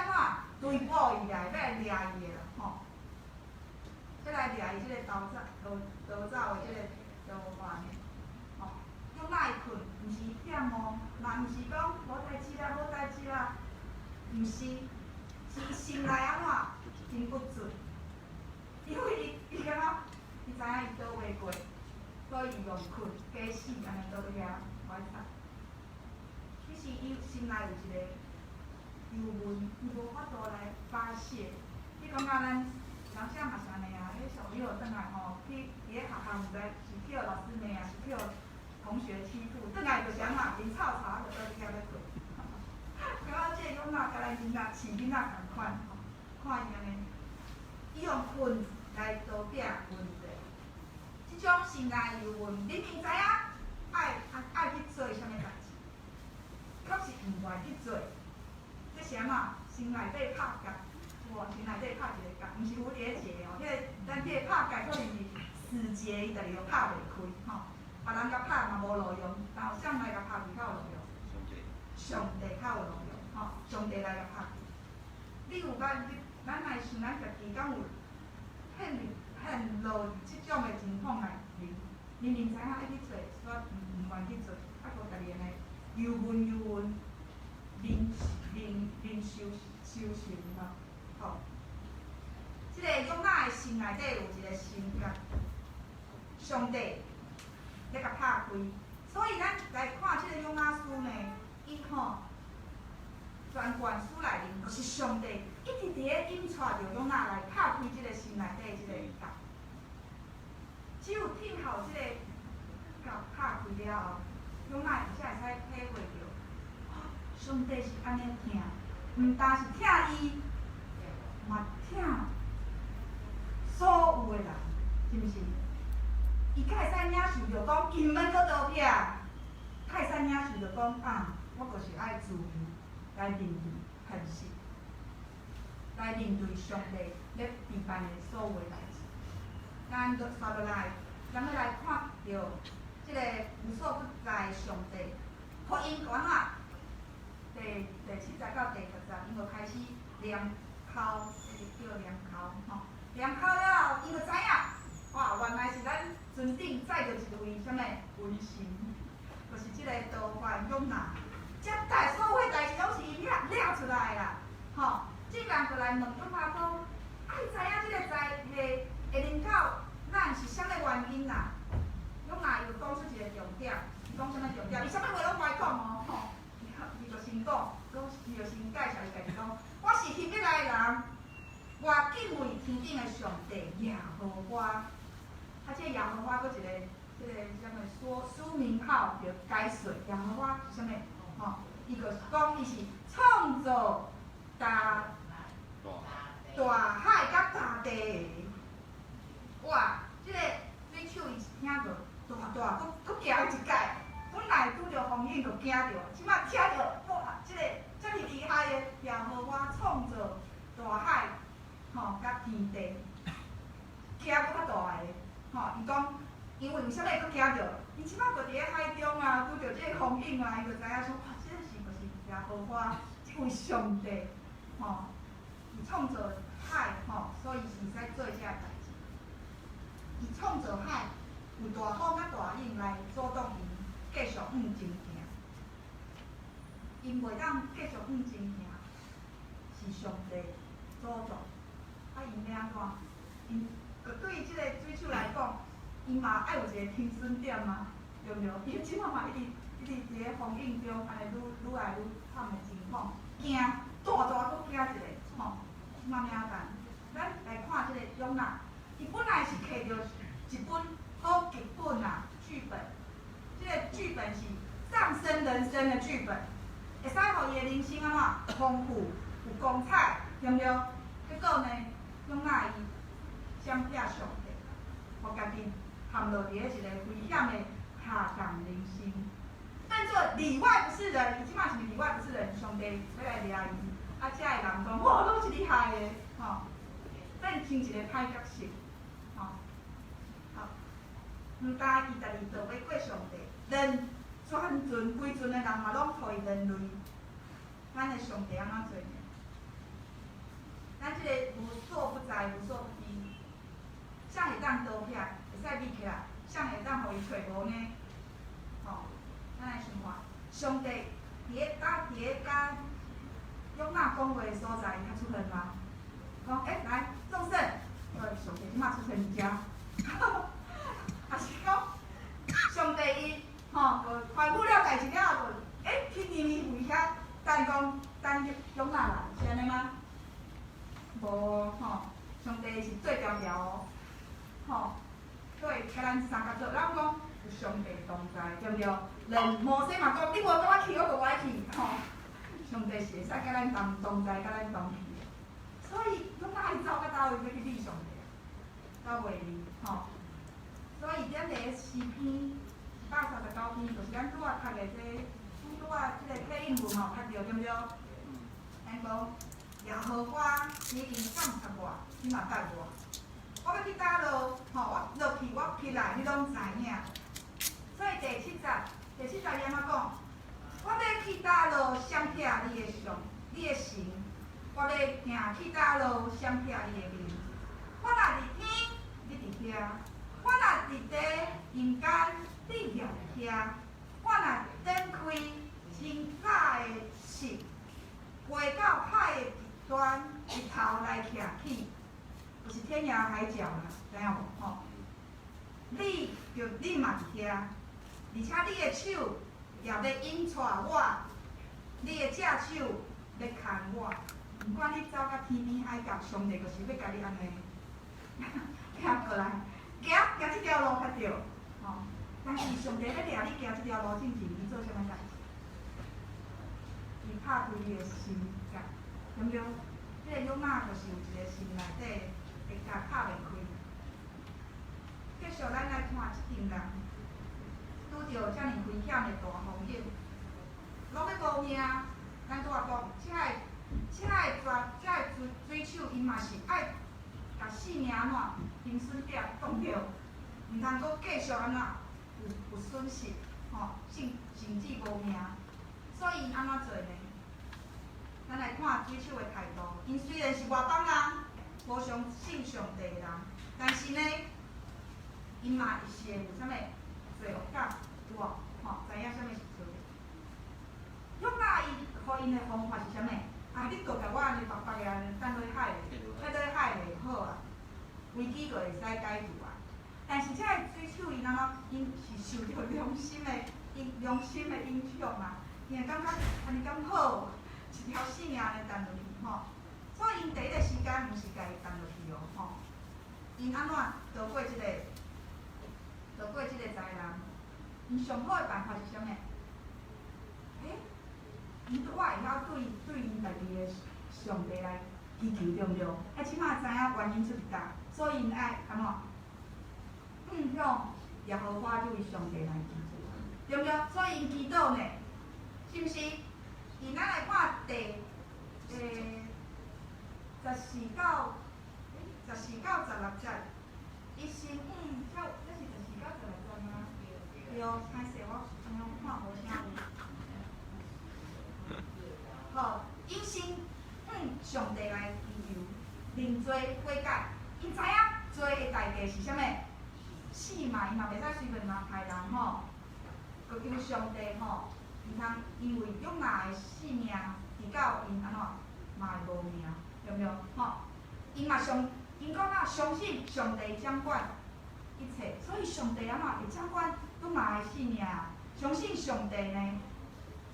怎追捕伊來，欲來掠伊的啦，吼。欲來掠伊這個逃走、逃逃走的這個逃犯的，吼。約拿伊睏，毋是伊忝哦，嘛毋是講無代誌啦，無代誌啦，毋是，是伊心內按怎真鬱卒，因為伊伊感覺伊知影伊躲袂過，所以伊用睏假死按呢倒佇遐歹慘。其實伊心內有一個憂悶，伊無法度來發洩。你感覺咱人啥嘛是按呢啊？彼小朋友轉來吼，去佇咧學校毋知是去予老師罵啊，是去予同學欺負，轉來就是按怎面臭臭，就倒佇遐欲睏。感覺這個約拿佮咱囡仔飼囡仔仝款吼，看伊按呢，伊用睏來逃避問題。這種心內憂悶，明明知影愛愛去做啥物代誌，卻是毋願去做。這是按怎？心內底拍結，有無？心內底拍一個結，毋是蝴蝶結哦，彼個咱彼個拍結可能是死結，伊家己都拍袂開吼。別人共拍嘛無路用，但有啥來共拍開較有路用？上帝。上帝較有路用，吼！上帝來共拍開。你有捌？你咱來想咱家己敢有陷入陷落這種的情況內面？明明知影愛去做，煞毋願去做，啊，閣家己按呢憂悶憂悶，面面面愁愁愁吼，吼。這個約拿的心內底有一個心結，上帝欲共拍開，所以咱來看這個約拿書呢，伊吼全卷書內面，就是上帝一直佇咧引帶著約拿來拍開這個心內底這個結。只有聽候這個結拍開了後，約拿才會使體會著，哦，上帝是按呢疼，毋但是疼伊，嘛疼所有的人，是毋是？伊才會使領受著講，伊毋免閣逃避，泰山壓樹就講啊，我就是愛自由來面對現實，來面對上帝咧備辦的所有代誌。咱就紲落來，咱欲來看著這个無所不在的上帝，福音講啊，第七節到第八節，𪜶就開始量口，這个叫量口吼，量口了後，𪜶就知影，哇，原來是咱船頂載著一位啥物瘟神，就是這个逃犯約拿，這代所有代誌攏是伊掠掠出來啦，吼，眾人就來問約拿講，啊，你知影這个災會會臨到咱是啥物原因啦？約拿伊就講出一個重點，伊講啥物重點？伊啥物話攏無愛講哦，吼，伊就先講，伊就先介紹伊家己講，我是希伯來人，我敬畏天頂的上帝耶和華。啊，這個耶和華閣一個，這個啥物說書名號著解說耶和華是啥物？吼，伊就是講伊是創造大海佮大地的。哇，這個水手伊聽著大大，閣閣驚一擺。本來拄著風湧就驚著，這擺聽著哇，這個遮爾厲害的耶和華創造大海，吼，佮天地，驚閣較大个，吼，伊講，因為為啥物閣驚著？伊這擺就佇咧海中啊，拄著這個風湧啊，伊就知影說，哇，這個是就是耶和華，這位上帝，吼，伊創造海，吼，所以是會使做這个代誌。伊創造海，有大風佮大湧來阻擋𪜶繼續向前行。𪜶袂當繼續向前行，是上帝阻擋。啊，𪜶欲按怎？𪜶就對這個水手來講，伊嘛愛有一個停損點啊，對毋對？伊這擺嘛一直一直佇咧風湧中，按呢愈愈來愈慘的情況，驚大大閣驚一下，吼，這擺欲按怎辦？咱來看這個約拿，伊本來是摕著一本好劇本啊，劇本，這個劇本是喪生人生的劇本，會使予伊的人生按怎豐富、有光彩，對毋對？結果呢，約拿伊閃避上帝，予家己陷落佇咧一個危險的下降人生。變做裡外不是人，伊這擺是裡外不是人，上帝欲來掠伊，啊，遮的人講，哇，攏是你害的，吼，變成一個歹角色，吼。好，毋但伊家己逃袂過上帝，連全船規船的人嘛攏予伊連累。咱的上帝按怎做呢？咱這個無所不在、無所不知，誰會當逃避？會使避起來？誰會當予伊揣無呢？吼，咱來想看，上帝佇咧佮佇咧佮約拿講話的所在，伊較出現嗎？講，欸，來，眾聖，上帝這擺出現佇遮，抑是講上帝伊吼，就吩咐了代誌了後，就欸去尼尼微遐等講等約拿來，是按呢嗎？無吼，上帝是做條條哦，吼，對，共咱相共做，咱講有上帝同在，對毋對？連摩西嘛講，你無共我去，我就無愛去，吼。上帝是會使佮咱同在，佮咱同去的。所以，約拿伊走到佗位欲去見上帝，走袂離，吼。所以，咱佇詩篇139篇，就是咱拄仔讀的這個，拄仔這個配音文吼，讀著對毋對？咱講耶和華你已經監察我，你嘛捌我。我欲去佗落，吼，我落去，我起來，你攏知影。所以第七節，第七節伊按怎講？我欲去佗落，閃避你的上，你的神。我欲行去佗落，閃避你的面。我若佇天，你佇遐；我若佇地陰間，你也佇遐。我若展開真早的翅，飛到海的彼端，日頭來徛起，就是天涯海角啦，知影無？吼，你就你嘛佇遐，而且你的手也欲引帶我，你的正手欲牽我。毋管你走到天邊海角，上帝就是欲共你按呢行過來，行行這條路較對，吼。但是上帝欲掠你行這條路進前，伊做啥物代誌？伊拍開你的心結，對毋對？這個約拿就是有一個心內底會共拍袂開。繼續，咱來看這陣人，拄著遮爾危險的大風險，攏欲無命。咱拄仔講，這个水手，𪜶嘛是愛共性命按怎停損點當著，毋通閣繼續按怎有損失，吼，甚至無命。所以𪜶按怎做呢？咱來看水手的態度，𪜶雖然是外邦人，無相信上帝的人，但是呢，𪜶嘛是會有啥物罪惡感，有無？吼，知影啥物是罪。約拿伊予𪜶的方法是啥物？啊，你閣共我按呢白白的按呢擲落海裡，擲落海裡好啊，危機就會使解除啊。但是這个水手𪜶按怎？𪜶是受著良心的影響啊，𪜶會感覺按呢敢好，一條性命按呢擲落去吼。所以𪜶第一個時間毋是共伊擲落去哦，吼。𪜶按怎逃過這個災難？𪜶上好的辦法是啥物？欸，我會曉對𪜶家己的上帝來祈求，對毋對？啊，起碼知影原因出佇佗，所以𪜶愛按怎？向耶和華這位上帝來祈求，對毋對？所以𪜶祈禱呢，是毋是？𪜶咱來看第14到16節，伊先這是14到16節嗎？對，歹勢，我按呢看無啥有。好，𪜶先向上帝來祈求，認罪悔改。𪜶知影罪的代價是啥物？死嘛，伊嘛袂使隨便亂害人吼。閣求上帝吼，毋通因為約拿的性命，直到𪜶按怎嘛會無命，對毋對？吼，𪜶講啊，相信上帝掌管一切，所以上帝按怎會掌管約拿的性命？相信上帝呢，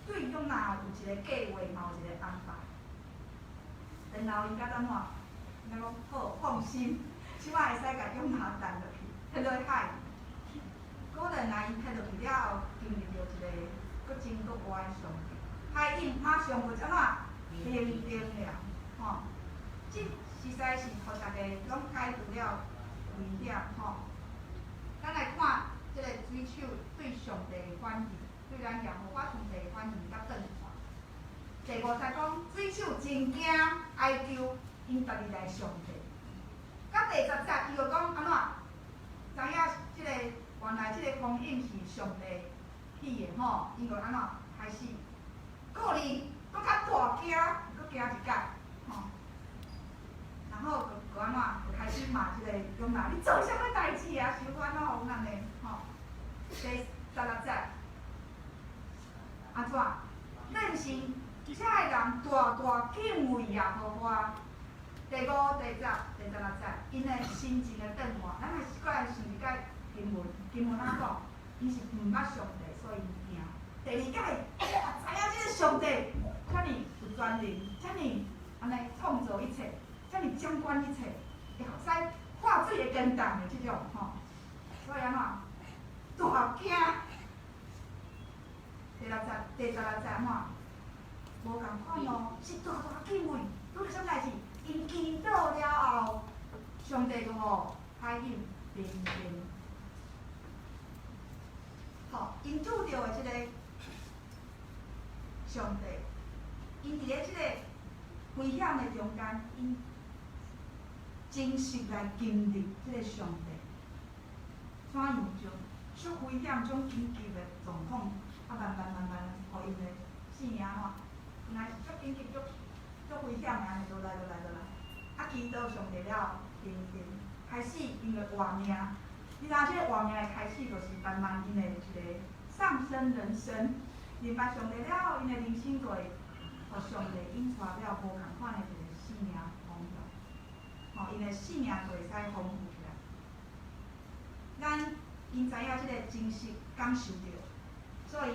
對約拿有一個計劃，嘛有一個安排。然後𪜶才怎樣？𪜶講好，放心，這擺會使共約拿擲落去，擲落海。果然啊，伊擲落去了後，經歷著一個閣真閣活的上帝。海湧馬上就按怎平靜了，吼。這實在是予大家攏解除了危險，吼。咱來看這個水手對上帝的反應，對咱耶和華上帝的反應佮轉換。第五節講，水手真驚哀求𪜶家己的上帝。到第十節，伊就講按怎？知影這個原來這個風湧是上帝起的吼，𪜶就按怎開始顧慮，閣較大驚，閣驚一擺，吼。然後就閣按怎？就開始罵這個約拿，你做啥物代誌啊？想按怎予阮按呢？吼。第16節，按怎？變成這个人大大敬畏耶和華。第五、第十、第16節，𪜶的心情的變化，咱來過來想一擺經文，經文按怎講？𪜶是毋捌上帝，所以𪜶驚。第二擺，啊，知影這个上帝遮爾有權能，遮爾按呢創造一切，遮爾掌管一切，會使化水會堅凍的這種吼，所以按怎？大驚。第六節、第十六節按怎？無仝款哦，是大大敬畏。拄著啥物代誌？𪜶祈禱了後，上帝就予海湧平靜。吼，𪜶拄著的這个上帝，𪜶佇咧這个危險的中間，𪜶真實來經歷這个上帝，怎樣將足危險、足緊急的狀況，啊，慢慢慢慢，予𪜶的性命按怎？本來是足緊急、足足危險的，按呢落來落來落來，啊，祈禱上帝了後，平靜，開始𪜶的活命。你知影這個活命的開始，就是慢慢𪜶的一個上升人生。認捌上帝了後，𪜶的人生就會予上帝引帶了無仝款的一個生命方向。吼，𪜶的生命就會使豐富起來。咱𪜶知影這個真實感受著，所以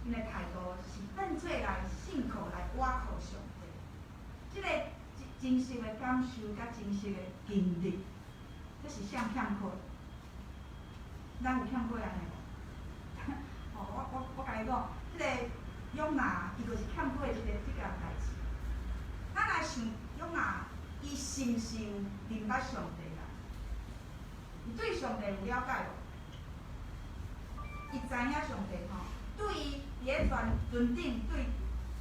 𪜶的態度是轉做來信靠來倚靠上帝。這個真實的感受佮真實的經歷，這是啥欠缺？咱有欠缺按呢無？吼，我共你講，這個約拿伊就是欠缺這個代誌。咱來想約拿，伊是毋是有認捌上帝啦？伊對上帝有了解無？伊知影上帝吼，對伊佇咧船船頂對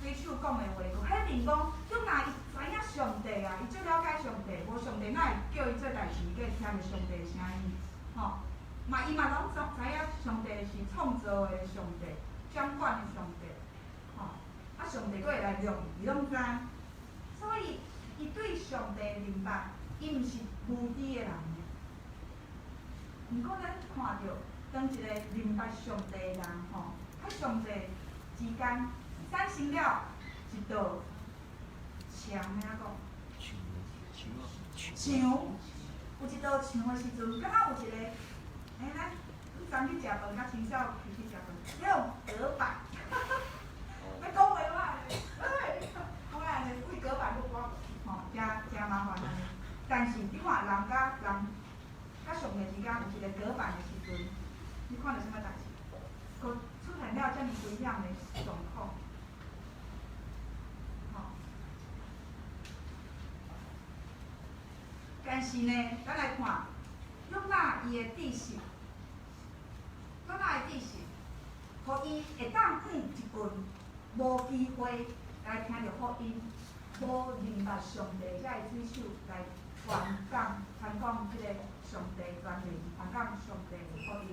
水手講的話，就顯明講，約拿伊知影上帝啊，伊足了解上帝，無上帝哪會叫伊做代誌，閣會聽著上帝的聲音，吼。嘛，伊嘛攏總知影上帝是創造的上帝，掌管的上帝，吼。啊，上帝閣會來量伊，伊攏知。所以，伊對上帝明白，伊毋是無知的人。毋過，咱看著，當一個明白上帝的人，吼，佮上帝之間產生了一道牆，按怎講？牆，有一道牆的時陣，敢若有一個，欸，咱昨去食飯，佮清少去食飯，彼種隔板，欲講話我，欸，講按呢，為隔板不我，吼，誠誠麻煩按呢。但是你看人佮人佮上帝之間有一個隔板的時陣，你看著啥物代誌？閣出現了遮爾危險的狀況，吼。但是呢，咱來看約拿伊的知識，約拿的知識，予伊會當向一群無機會來聽著福音、無認捌上帝遮的水手來傳講、傳講這個上帝權能，傳講上帝的福音。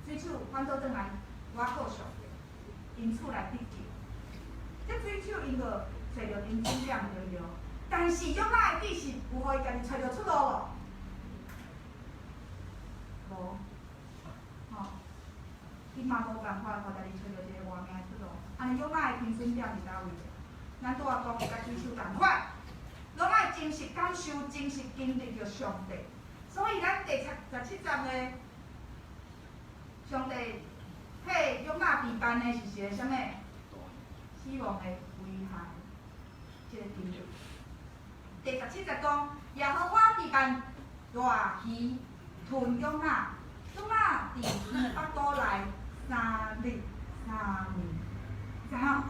水手反倒轉來倚靠上帝，因此來得救。這水手𪜶閣揣著停損點，對毋對？但是約拿的知識有予伊家己揣著出路無？無，吼，伊嘛無辦法予家己揣著一個活命的出路。按呢約拿的停損點佇佗位？咱拄仔講的佮水手仝款，攏愛真實感受、真實經歷著上帝。所以咱第十七節的上帝替約拿備辦的是一個啥物？死亡的危害，這個經歷。第十七節講，耶和華備辦大魚吞約拿，約拿佇魚腹肚內3日3暝，知影？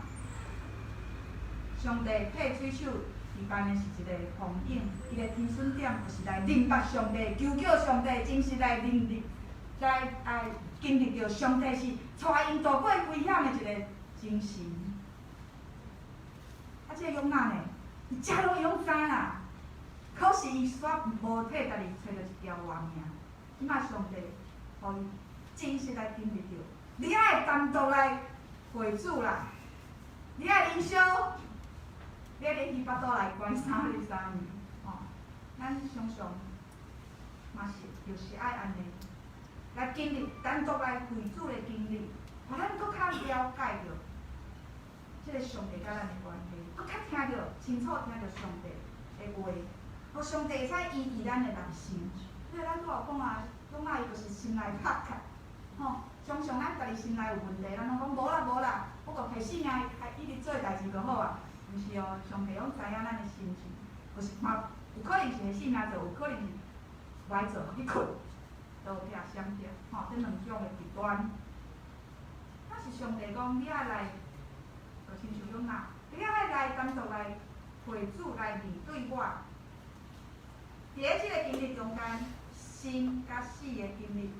上帝替水手備辦的是一個風景，伊的停損點就是來認捌上帝、求叫上帝，真實來認識、來來經歷著上帝是帶𪜶渡過危險的一個精神。啊，這個約拿呢，伊遮攏伊攏知啦，可是伊煞無替家己揣著一條活命。這擺上帝予伊真實來經歷著，你愛單獨來會主啦，你愛靈修，你愛佇魚腹肚內關3日3暝，吼，咱常常嘛是就是愛按呢來經歷單獨來會主的經歷，予咱閣較了解著這個上帝佮咱的關係，閣較聽著清楚聽著上帝的話，予上帝會使醫治咱的內心。因為咱拄仔有講啊，約拿伊就是心內拍開，吼，常常咱家己心內有問題，咱攏講無啦無啦，我閣提性命一直做代誌就好啊。毋是哦，上帝攏知影咱的心情，就是嘛有可能是提性命做，有可能是無愛做去睏，都有拆相拆，吼，這兩種的極端。但是上帝講，你愛來，就親像約拿，你愛來單獨來會主來面對我。佇咧這個經歷中間，生佮死的經歷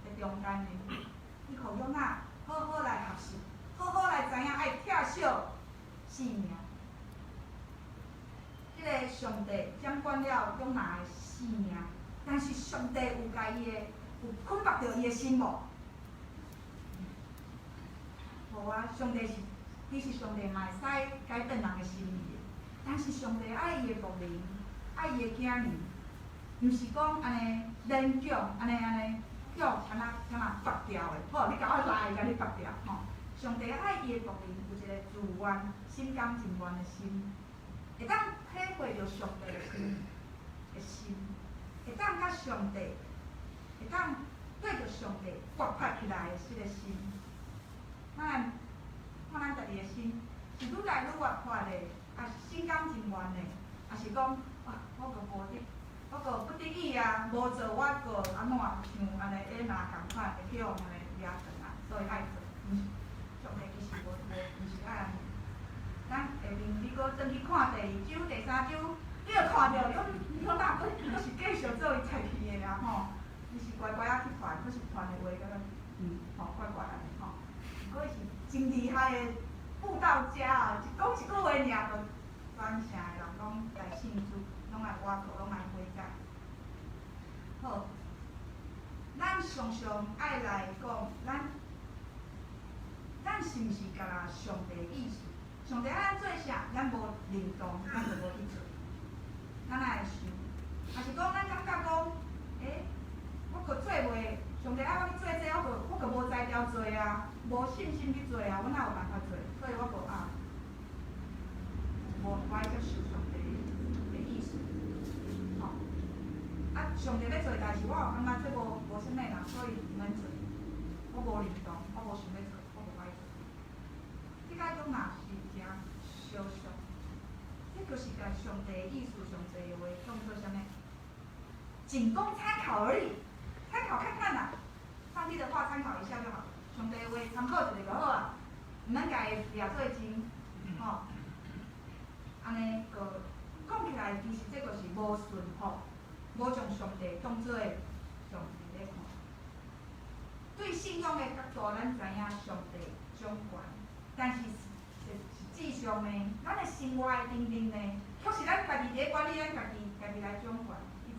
的中間呢，伊予約拿好好來學習，好好來知影愛疼惜性命。這個上帝掌管了約拿的性命，但是上帝有共伊的有捆縛著伊的心無？無啊！上帝是，其實上帝嘛會使改變人的心意的，但是上帝愛伊的僕人，愛伊的囝兒，毋是講按呢勉強，按呢按呢叫按怎按怎縛掉的，好，你共我來，共你縛掉，吼。上帝愛伊的僕人有一個自願、心甘情願的心，會當體會著上帝的心的心，會當佮上帝，會當對著上帝活潑起來的這個心。咱看咱家己的心，是愈來愈活潑的，抑是心甘情願的，抑是講啊，我閣無得，我閣不得已啊，無做我閣按怎像按呢野馬仝款，會去予按呢掠轉來，所以愛做。毋是，上帝其實無無，毋是愛按呢。咱下面你閣轉去看第二章、第三章，你就看著約拿閣閣是繼續做伊菜去的啦吼。伊是乖乖仔去傳，可是傳的話感覺吼怪怪按呢吼。毋過伊是真厲害的布道家啊！一講一句話爾，就全城的人攏來信主，攏來倚靠，攏來悔改。好，咱常常愛來講，咱是毋是共上帝意思？上帝愛咱做啥，咱無認同，咱就無去做。咱愛想，抑是講咱感覺講，欸，我閣做袂，上帝愛我去做這個，我閣無才調做啊，無信心去做啊，我哪有辦法做？所以我閣啊，無無愛接受上帝的意思，吼。啊，上帝欲做代誌，我又感覺這無啥物啦，所以毋免做。我無認同，我無想欲做，我無愛做。這個講嘛是誠相像，這就是共上帝的意思上濟的話當做啥物？僅供參考而已，參考看看啦。上帝的話參考一下就好，上帝的話參考一下就好啊，毋免共伊掠做真，吼。按呢閣講起來，其實這個是無順服，無將上帝當做上帝咧看。對信仰的角度，咱知影上帝掌權，但是實際上呢，咱的生活的頂面呢，卻是咱家己佇咧管理，咱家己，家己來掌權一切。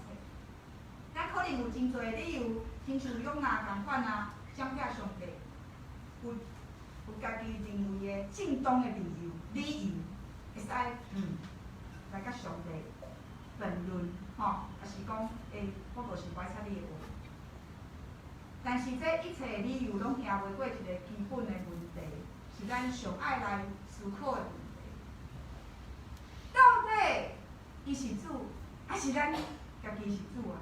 咱可能有真濟理由，親像約拿仝款啊，閃避上帝，有家己認為的正當的理由，會使來佮上帝辯論，吼，抑是講，欸，我就是無愛採你的話。但是這一切理由攏行袂過一個基本的問題，是咱上愛來思考的問題。到底伊是主，還是咱家己是主啊？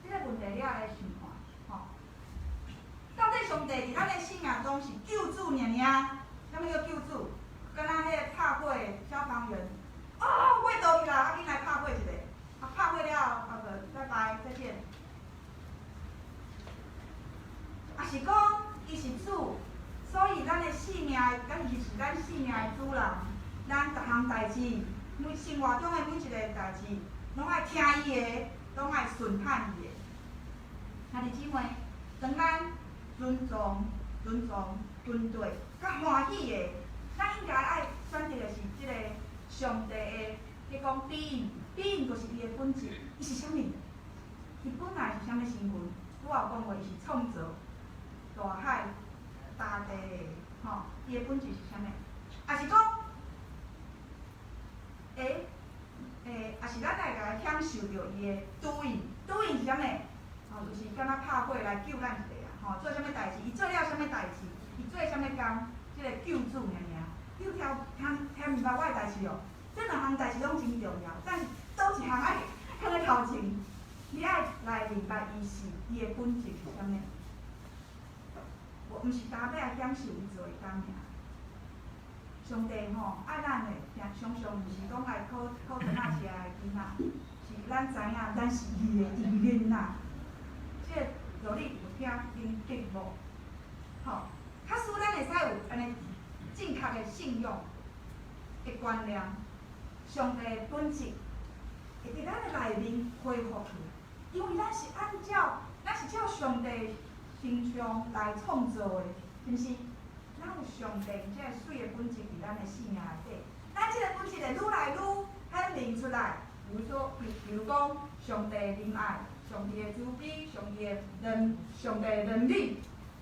這個問題你愛來想看，吼。到底上帝佇咱的生命中是救主爾爾？啥物叫救主？敢若彼個拍火的消防員，哦，火著去啦，啊緊來拍火一下，啊拍火了後，啊就拜拜，再見。抑是講伊是主，所以咱的生命，咱伊是咱生命的主人，咱逐項代誌，每生活中的每一個代誌，攏愛聽伊的，攏愛順範伊的。兄弟姊妹，當咱尊重、尊重、跟對，較歡喜的，咱應該愛選擇的是這個上帝的，彼講 being，being 就是伊的本質，伊是啥物？伊本來是啥物身份？拄仔有講過，伊是創造大海、大地的，吼，伊的本質是啥物？抑是講，欸，抑是咱來共享受著伊的 doing，doing 是啥物？吼，就是敢若拍火來救咱一下啊！吼，做啥物代誌？伊做了啥物代誌？伊做啥物工？這個救主爾爾，你有聽明白我的代誌哦？這兩項代誌攏真重要，但是佗一項愛囥咧頭前，你愛來明白伊是伊的本質是啥物？毋是焦欲來享受伊做的工爾。上帝吼愛咱的，常常毋是講來考考糖仔食的囡仔，是咱知影咱是伊的囡仔。這個道理有聽明白無？吼，假使咱會使有按呢正確的信仰的觀念，上帝的本質會佇咱的內面恢復去，因為咱是按照咱是照上帝形象來創造的，是毋是？咱有上帝這個媠的本質佇咱的生命內底，咱這個本質會愈來愈顯明出來。比如說，比如講，上帝仁愛，上帝的慈悲，上帝的能力，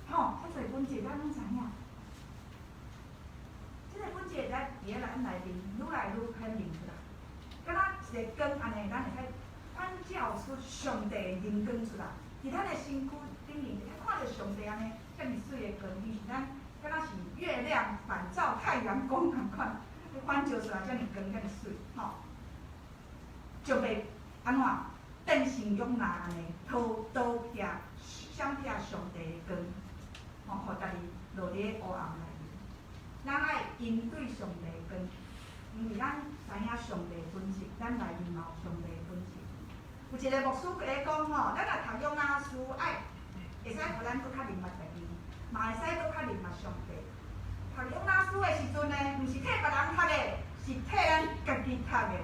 吼，遮濟本質咱攏知影。這個本質會使佇咧咱內面愈來愈顯明出來，敢若一個光按呢，咱會使反照出上帝的榮光出來。佇咱的身軀頂面，會使看著上帝按呢遮爾媠的光，伊是咱敢若是月亮反照太陽光仝款，反照出來遮爾光，遮爾媠，吼。就袂按怎變成約拿按呢，逃避、閃避上帝的光，吼，予家己落佇咧黑暗內面。咱愛應對上帝的光，因為咱知影上帝的本質，咱內面嘛有上帝的本質。有一個牧師咧講吼，咱若讀約拿書，愛會使予咱閣較明白家己，嘛會使閣較明白上帝。讀約拿書的時陣呢，毋是替別人讀的，是替咱家己讀的。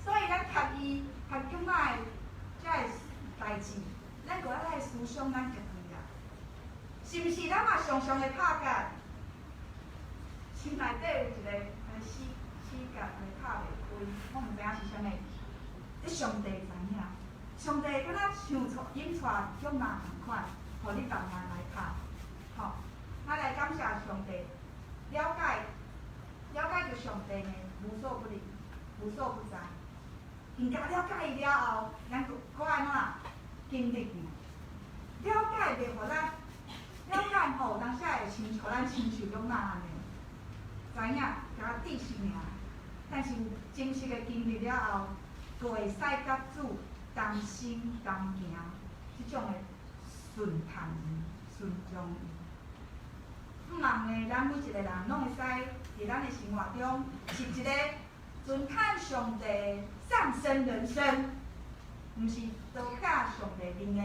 所以咱讀伊讀約拿的這個代誌，咱就愛來思想咱家己啦，是毋是？咱嘛常常會拍結，心內底有一個按呢死死結，按呢拍袂開，我毋知影是啥物。這上帝知影，上帝敢若像帶引帶約拿仝款，予你慢慢來拍，吼。咱來感謝上帝，了解了解著上帝呢，無所不能，無所不在。更加了解伊了後，咱閣閣愛按怎經歷了解袂予咱了解吼，當時會親像咱親像約拿按呢，知影共知識爾，但是有真實的經歷了後，閣會使佮主同心同行，這種的順從伊、順從伊。向望呢，咱每一個人攏會使佇咱的生活中，是一個尊嘆上帝上升人生，毋是倒駕上帝面的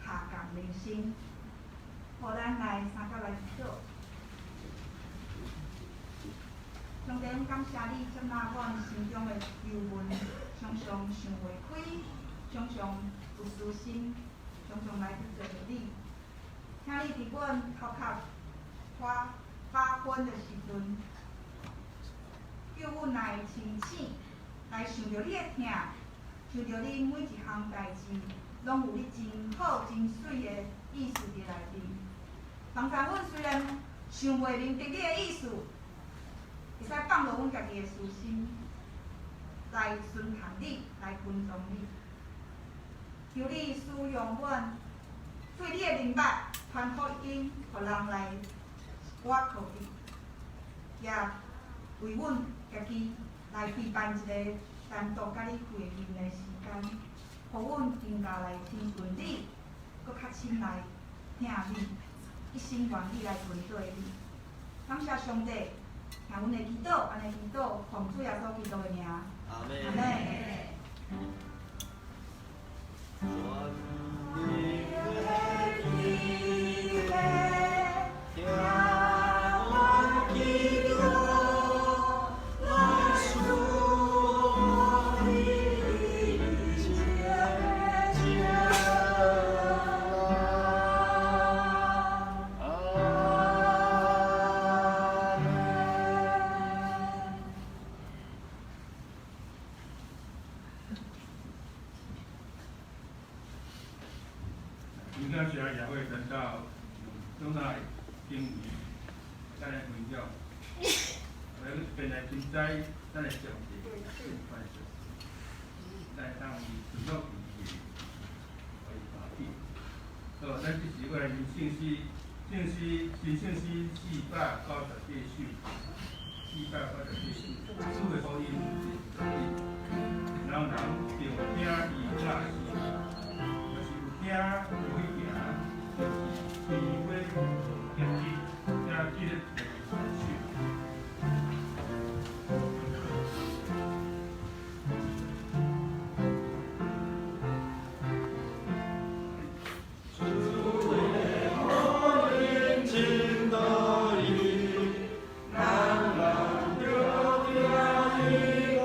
下降人生。予咱來相佮來祈禱。上帝，阮感謝你，接納阮心中的憂悶，常常想袂開，常常有私心，常常來得罪著你。請你佇阮頭殼發發昏的時陣，叫阮來清醒，來想著你的疼，想著你每一項代誌，攏有你真好、真媠的意思佇內面。幫助阮雖然想袂明白你的意思，會使放落阮家己的私心，來順從你，來跟從你。求你使用阮，對你的明白，傳福音，予人來倚靠你，也為阮家己來備辦一個單獨佮你會面的時間，予阮更加來親近你，閣較親來疼你，一心願意來跟隨你。感謝上帝，聽阮的祈禱，按呢祈禱，奉主耶穌基督的名。阿門。阿們。全能的天基督，來贖我一切艱難。阿門。今天学也會等到中大經文，咱來分享。我本來真知咱的上帝，咱當伊順服伊的，予伊歡喜。好，咱這時過來聖詩，聖詩新聖詩498首，498首，主的福音是人人著聽伊教示，若是有聽無去行，就是虛話無結局，請記得來首。主的福音真道理，人人著聽伊教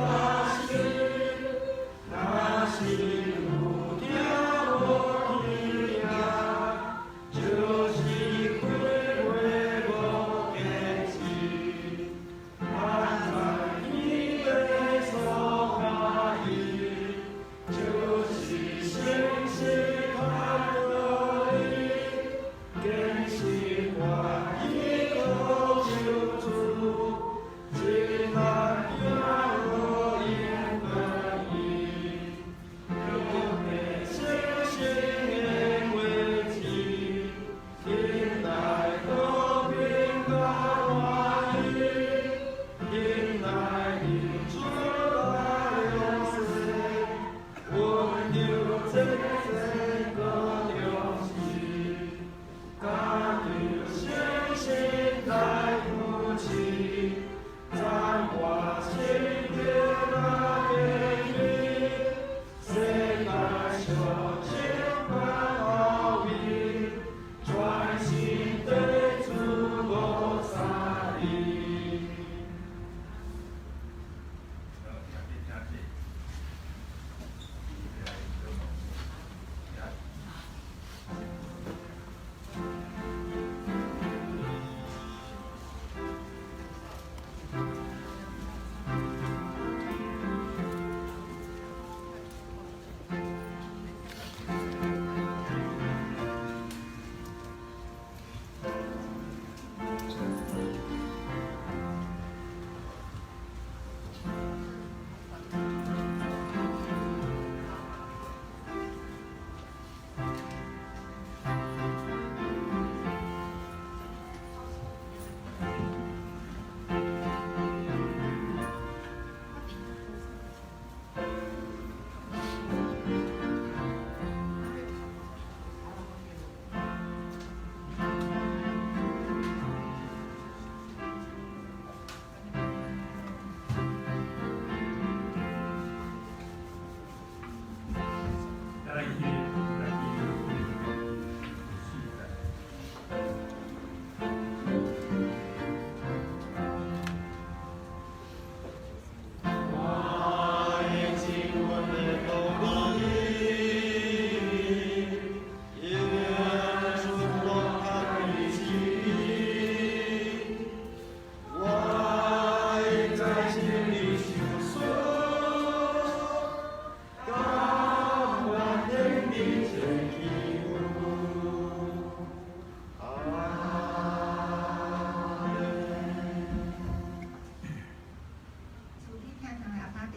示，人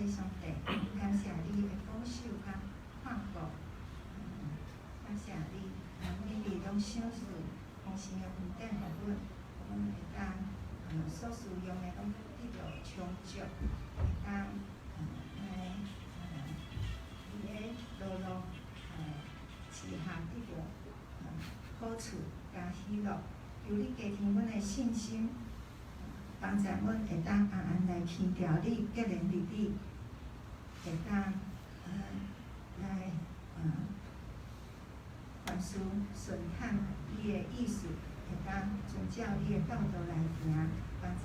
父上帝，感謝你的保守佮看顧，感謝你，每日攏賞賜豐盛的恩典予阮，予阮會當所需用的攏得著充足，會當來佇咧勞碌之下得著好處佮喜樂。求你加添阮的信心，幫助阮會當暗暗來牽牢你，結連佇你，會當來凡事順行你的意思，會當遵照你的教導來行，幫助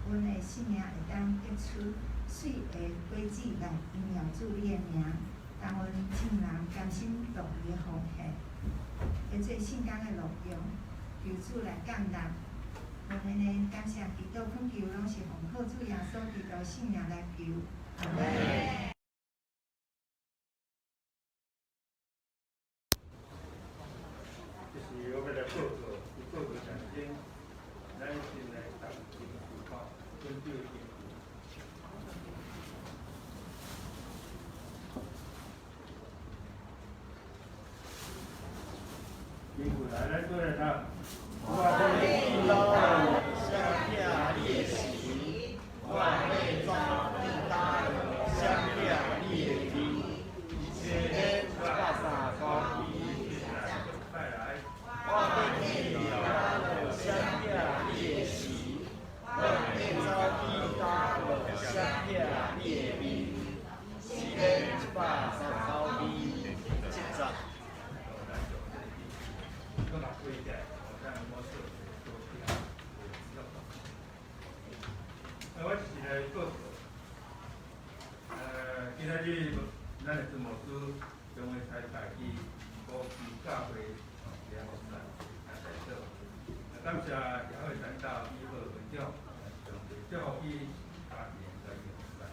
阮的生命會當結出媠的果子來榮耀主你的名。當阮眾人甘心樂意的奉獻，來做聖工的路用，求主來感恩。阮按呢感謝祈禱懇求，攏是奉靠主耶穌基督聖名來求。阿們。這是我欲來報告，佇報告當中，咱先來讀經文吼，本節經文。經文來，咱做來讀。我欲去倒寫疼你的時，我欲走去佗落寫疼你的面。詩篇139篇。再來。我欲去佗落寫疼你的時，我欲走去佗落寫疼你的面。詩篇139篇7節。搁嘛過者，我等我做做起來。我是來報告，今仔日咱的孫牧師將會差派去烏溪教會聯合賽來做。感謝協會傳道李浩會長，上帝祝福伊家庭佮伊服侍。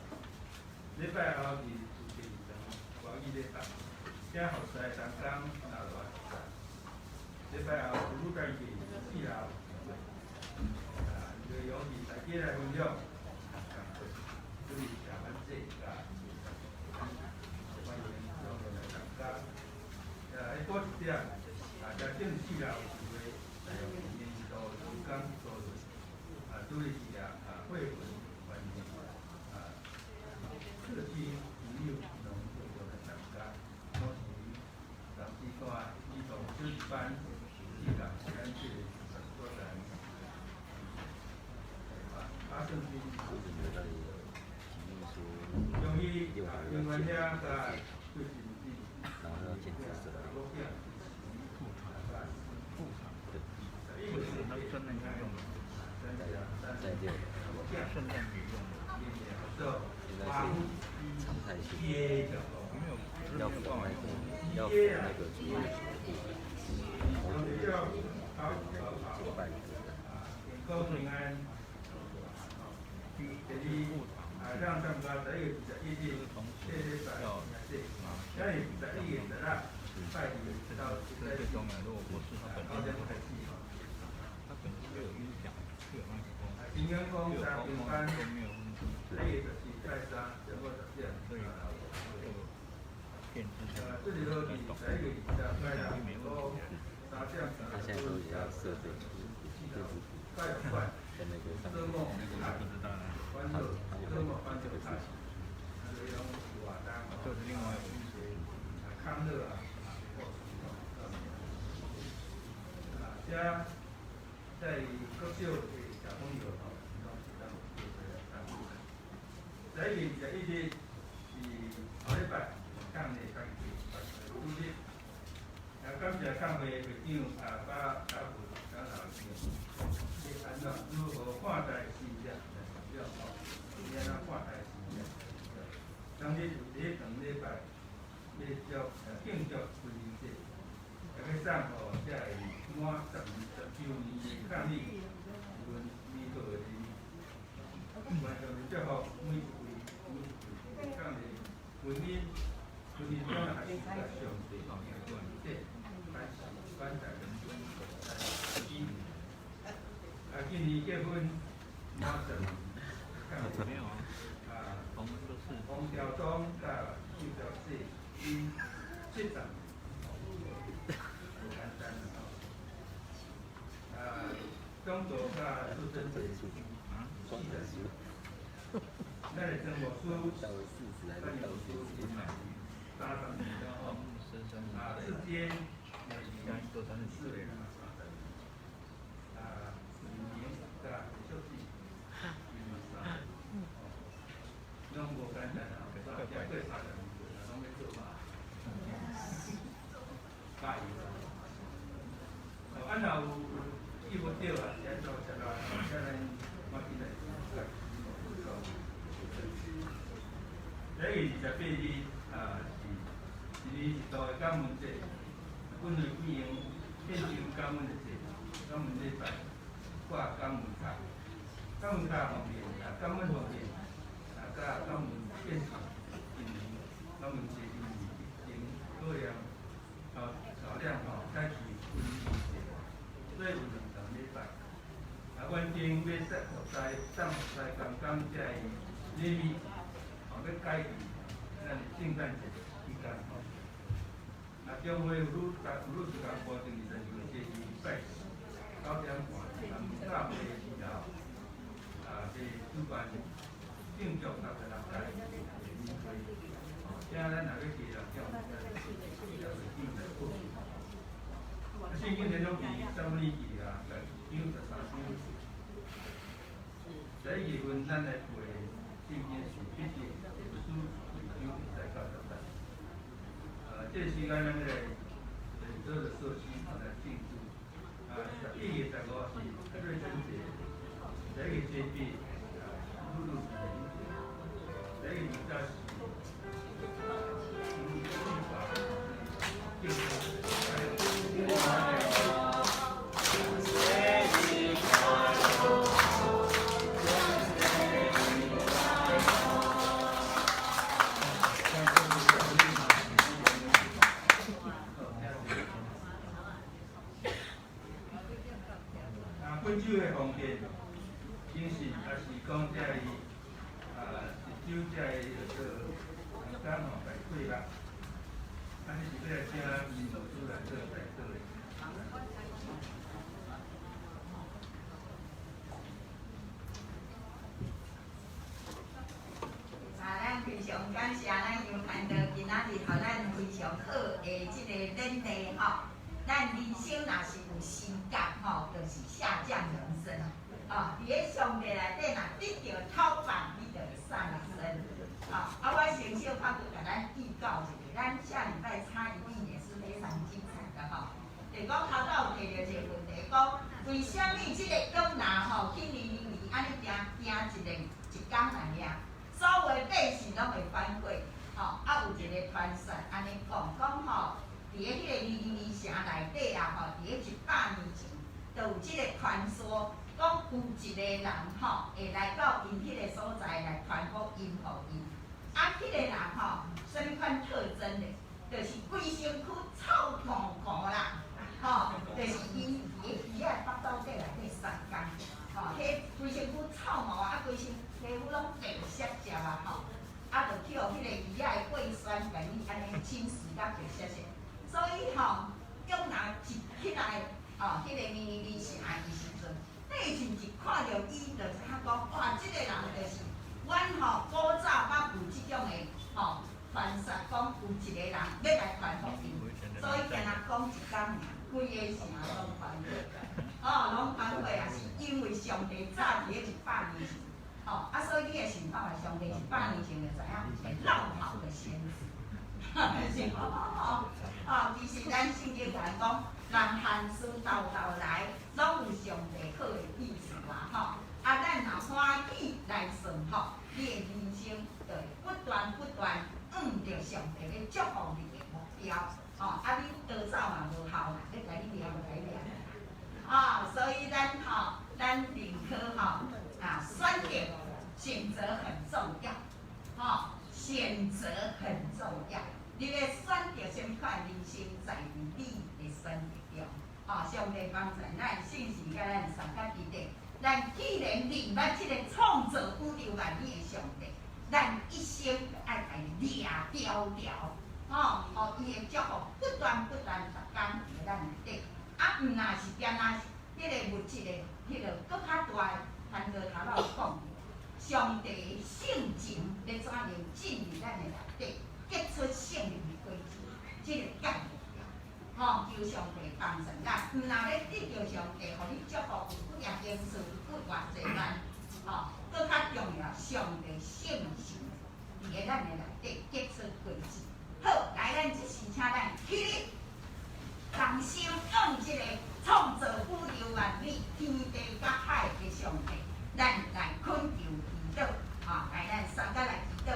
禮拜後是第二場國語禮拜，這服侍當中若偌服侍。禮拜後是禮拜日四樓，內容是大家來分享，注意下反制佮歡迎眾人來參加。過一點，這正四樓有會來用年度主講討論，主題是會文環境，社區朋友攏陸續來參加，同時臨時帶兒童小一班。咱這個所在，啊，甚至用伊永遠遐甲就是不是那圣诞节用的，在六楼，圣诞节用的，现在是常态性，没有，要没有办法缝那个用。要缝那个主日学的部分，敬拜歌单。平安。第二，让大家11月21日，这礼拜这11月16，拜二到这是最重要。如果不是它本身就开始。它本身就有音响，就有麦克风，新阳宫就有三高光平班，都没有问题。 11月14拜三，上午10点。所以就电子这里头是11月23拜六，3点他现在都也要设这个电子鼓，在那个上面，不知道啊，他有在这个事情。这是另外一回事。康乐啊，这在国小的小朋友吼，拢是当11月21日是後禮拜，抗日家己主日。感謝抗會會長巴達富長老師，你按怎如何看待新約？吼，你按怎看待新約？當日有第一場禮拜，欲祝慶祝軍人節，欲送予這个滿10周年的抗議，阮美好的禮物。願上帝祝福每一位每一位抗日軍人，軍人將來是甲上帝這反反在今年結婚滿10年，沒有啊，我們都是。王朝宗佮邱朝济因70年，无简单吼。啊，讲道佮苏贞济40年，咱的曾牧师、咱的牧师嘛是30年了吼。啊，至今也是四年嘛30年。啊，明佮秀智伊嘛30年，吼，攏無簡單啊，過30年，攏欲做嘛，加油！哦，啊，若有記無著啊，是按怎才來？才咱馬進來來講。11月28日啊，是一年一度的感恩節，阮會舉行獻上感恩的祭，感恩禮拜，掛感恩卡，感恩卡方面，啊，感恩方面，啊，佮感恩獻上今年感恩節因為疫情考驗，啊，少量吼採取分離制，所以有兩場禮拜。啊，原定欲送服侍、送服侍共感這个禮物，吼，欲改佇咱的聖誕節期間吼。啊，中會有愈有愈時間固定22月初二拜四9點半，南教會二樓，啊，這主辦敬祝六十六屆的年會，哦，請咱若欲去的人，叫阮會記來報名。啊，聖經連攏佇撒母耳記啊，第1章13章。11月份咱來背聖經是彼得前書2章1到10節。這個時間咱欲來做個設施來慶祝。啊，11月15是瑞春節，11月初八啊，露露是年節，11月27是敬啊，本周的奉獻，精神也是講這个啊，一周這個叫做感吼代過啦。啊，你是欲來請林老師來做代禱的。啊，咱非常感謝咱楊傳道今仔日予咱非常好的這個勉勵吼。咱人生若是有時間吼，就是下降人生。哦，佇咧上帝內底若得著頭版，你就會上升。哦，啊，我先小可閣共咱預告一下，咱下禮拜差一定也是非常精彩的吼。就講頭拄有提著一個問題，講為啥物這個約拿吼去尼尼微按呢行行一個一工爾爾，所有的百姓攏會反悔。吼，啊有一個傳說按呢講，講吼，佇咧彼個尼尼微城內底啊吼，佇咧100年前，就有這個傳說，講有一個人吼，會來到𪜶彼個所在來傳福音予𪜶。啊，彼個人吼，啥物款特徵咧？就是規身軀臭糊糊啦，吼，就是𪜶佇咧魚仔腹肚底內底三工，吼，彼規身軀臭毛啊，規身皮膚攏白色汁啊，吼，啊，就去予彼個魚仔的血酸共伊按呢侵蝕甲白色色，所以吼，約拿一起來，吼，彼個尼尼微城的時陣，百姓一看著伊，就知影講，哇，這個人就是阮吼古早捌有這種的吼傳說，講有一個人欲來傳福音，所以敢若講一工爾，規个城攏反悔，哦，攏反悔啊，是因為上帝早佇咧100年前，吼，啊，所以你會想看覓，上帝100年前就知影有一個落跑的先知，是無？哦，其實咱聖經來講，人凡事沓沓來，攏有上帝好的意思啦，吼。啊，咱若歡喜來順服，你的人生就會不斷不斷向著上帝欲祝福你的目標，吼。啊，你逃走嘛無效啦，欲共你掠就共你掠。啊，所以咱吼，咱寧可吼啊，選擇選擇很重要，吼，選擇很重要。你欲選擇啥物款人生，在於你的選擇中。吼，上帝幫助咱，信心佮咱相佮彼得。咱既然認捌這個創造宇宙萬物的上帝，咱一生愛高潮，吼，予伊的祝福不斷不斷逐工佇咱內底。啊，毋若是干焦是彼个物質的，彼个閣較大的，番號頭仔有講，上帝的性情欲怎樣進入咱的內底，結出聖靈的果子，這個介重要。吼，求上帝幫助咱，毋若欲得著上帝，予你祝福有幾仔間厝，有幾偌濟萬，吼，閣較重要，上帝聖神佇咧咱的內底結出果子。好，來，咱這時請咱起立，同心向這个創造宇宙萬物、天地佮海的上帝，咱來懇求祈禱。啊，來，咱三個來祈禱。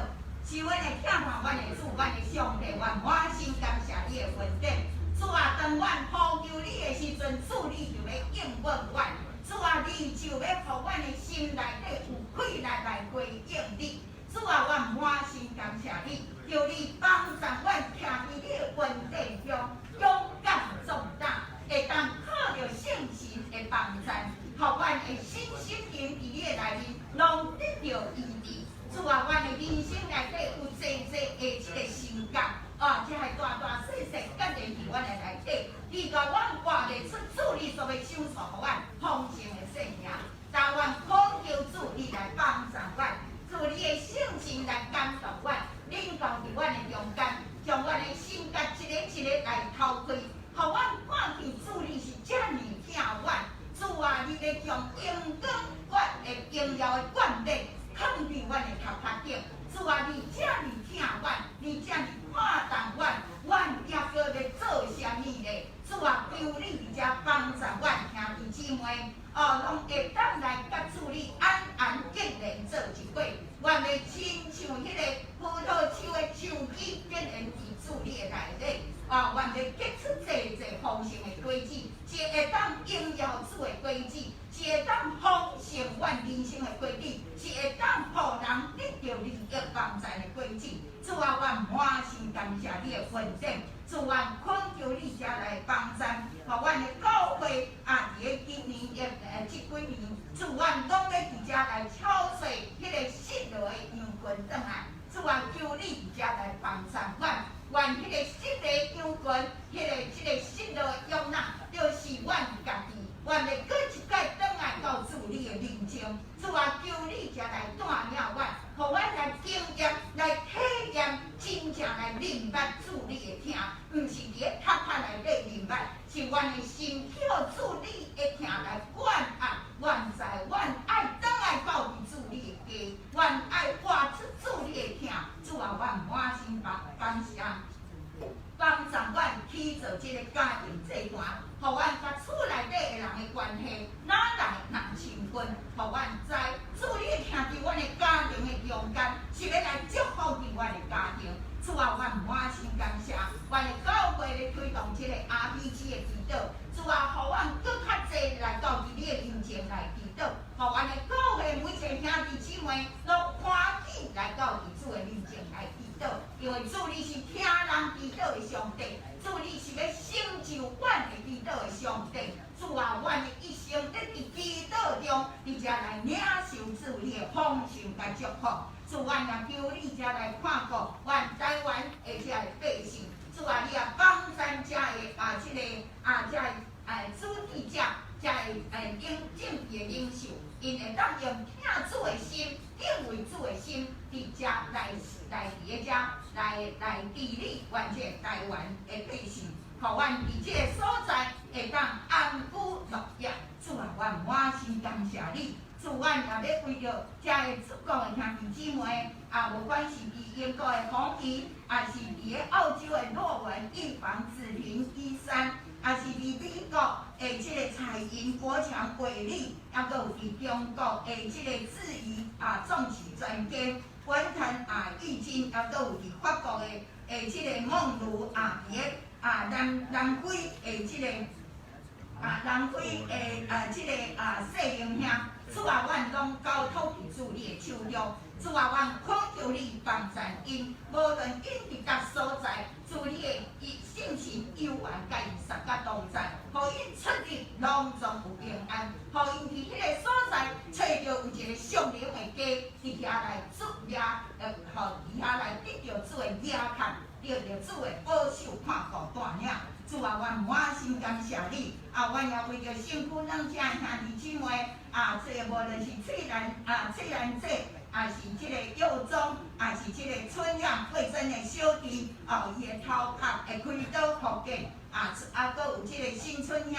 是阮的疼痛，阮的主，阮的上帝，阮滿心感謝你的恩典。主啊，當阮呼求你的時陣，主你就欲應允阮。主啊，你就欲予阮的心內底有氣力來回應你。主啊，阮滿心感謝你，求你幫助阮徛佇你的恩典中，勇敢壯膽，會當靠著聖神的幫助，予阮的身心靈佇你的內面攏得著醫治。主啊，阮的人生內底有濟濟的這个心結，啊，這个大大細細結連佇阮的內底，你共阮活袂出主你所欲賞賜予阮豐盛的生命。但阮懇求主，你來幫助阮，主你的聖神來感動阮，臨到佇阮的中間，將阮的心結一个一個來掏開，予阮看見主你是遮爾疼阮。主啊，你欲將榮光阮的榮耀的冠冕囥佇阮的頭殼頂。主啊，你遮爾疼阮，你遮爾看重阮，阮猶閣欲做啥物咧？主啊，求你佇遮幫助阮兄弟姊妹，哦，攏會當來佮主你安安結連做一伙，願欲親像彼個葡萄樹的樹枝結連佇主你的內底，啊，願欲結出濟濟豐盛的果子，是會當榮耀主的果子，是會當豐盛阮人生的果子，是會當予人得著利益幫助的果子。主啊，阮滿心感謝你的恩典，主啊，懇求你遮來幫助，予阮的教會啊，佇咧今年的這幾年，主阮攏欲佇遮來操碎彼个失落的羊群轉來。主啊，求你佇遮來幫助阮，願彼個失落羊群，彼个這个失落的羊仔，就是阮家己，願欲閣一擺轉來到主你的面前。主啊，求你遮來帶領阮，予阮來經驗、來體驗，真正來明白主你的疼，毋是佇咧頭殼內底明白，是阮的心予主你的疼來灌壓。阮知阮愛轉來到佇主你的家，阮愛活出主你的疼。主啊，阮滿心感感謝，幫助阮去做這个家庭祭壇，予阮佮厝內底的人的關係愈來愈親近，予阮知主你的疼佇阮的家庭的中間，是欲來祝福佇阮的家庭。主啊，阮滿心感謝，阮的教會咧推動這個 RPG 的祈禱。主啊，予阮閣較濟來到佇你的面前來祈禱，予阮的教會每一个兄弟姊妹攏歡喜來到佇主的面前來祈禱，因為主你是聽人祈禱的上帝，主你是欲成就阮的祈禱的上帝。主啊，阮的一生咧佇祈禱中，佇遮來領受主你的豐盛佮祝福。主，阮也求你遮來看顧阮台灣的遮个百姓。主啊，你也幫咱遮个啊，這个啊，遮个主治者，遮个領政治的領袖，𪜶會當用疼主的心、敬畏主的心，佇遮來來佇咧遮來來治理阮這個台灣的百姓，予阮佇這个所在會當安居樂業。主啊，阮滿心感謝你。主，阮也欲為著遮个出國的兄弟姊妹，啊，無管是佇英國的紅旗，抑是佇咧澳洲的諾文預防子平醫生，抑是佇美國的這个彩雲國強偉力，抑閣有佇中國的這个智儀啊種植專家文騰啊玉金，抑閣有佇法國的這个夢如啊，佇咧啊南南非的這个啊南非的啊這个啊細英兄，主啊，阮攏交託佇主你的手中。主啊，阮懇求你幫助𪜶，無論𪜶佇佗所在，主你的聖神猶原佮𪜶相佮同在，予𪜶出入攏總有平安，予𪜶佇彼个所在揣著有一个屬靈的家，佇遐來築業，予伫遐來得著主的倚靠，得著主的保守看顧帶領。主啊，阮滿心感謝你。啊，阮也為著身軀兩遮兄弟姊妹，啊，這個無論是翠蘭啊、翠蘭姐，啊是這個幼宗，啊是這個春陽慧珍的小弟，哦，伊的頭殼會開刀復健，啊啊，閣有這個新春兄。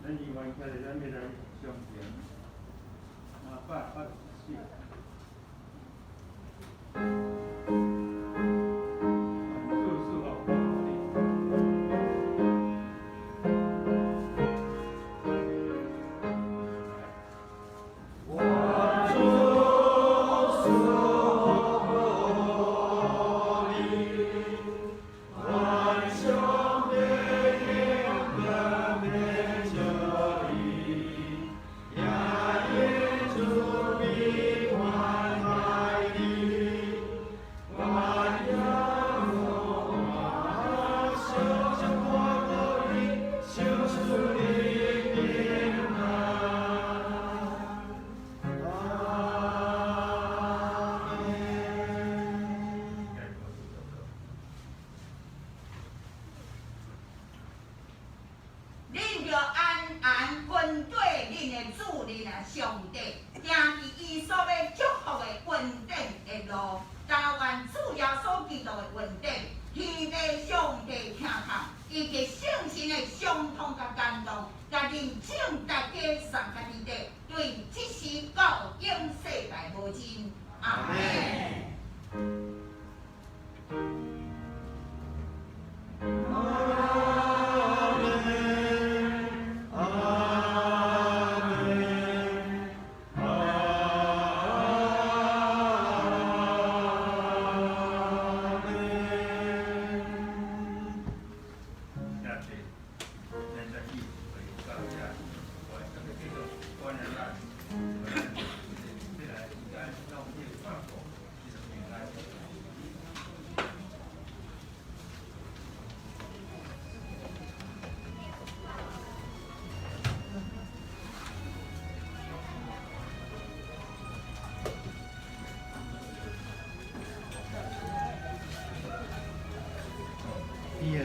咱議員徛咧，咱欲來上前，384。恁著安安跟綴恁的主人啊，上帝，行佇伊所欲祝福的恩典的路，甘願主耶穌基督的恩典，天父上帝疼痛，以及聖神的相通佮感動，共恁眾大家送佮佇底，對這時到永世代無盡。阿們。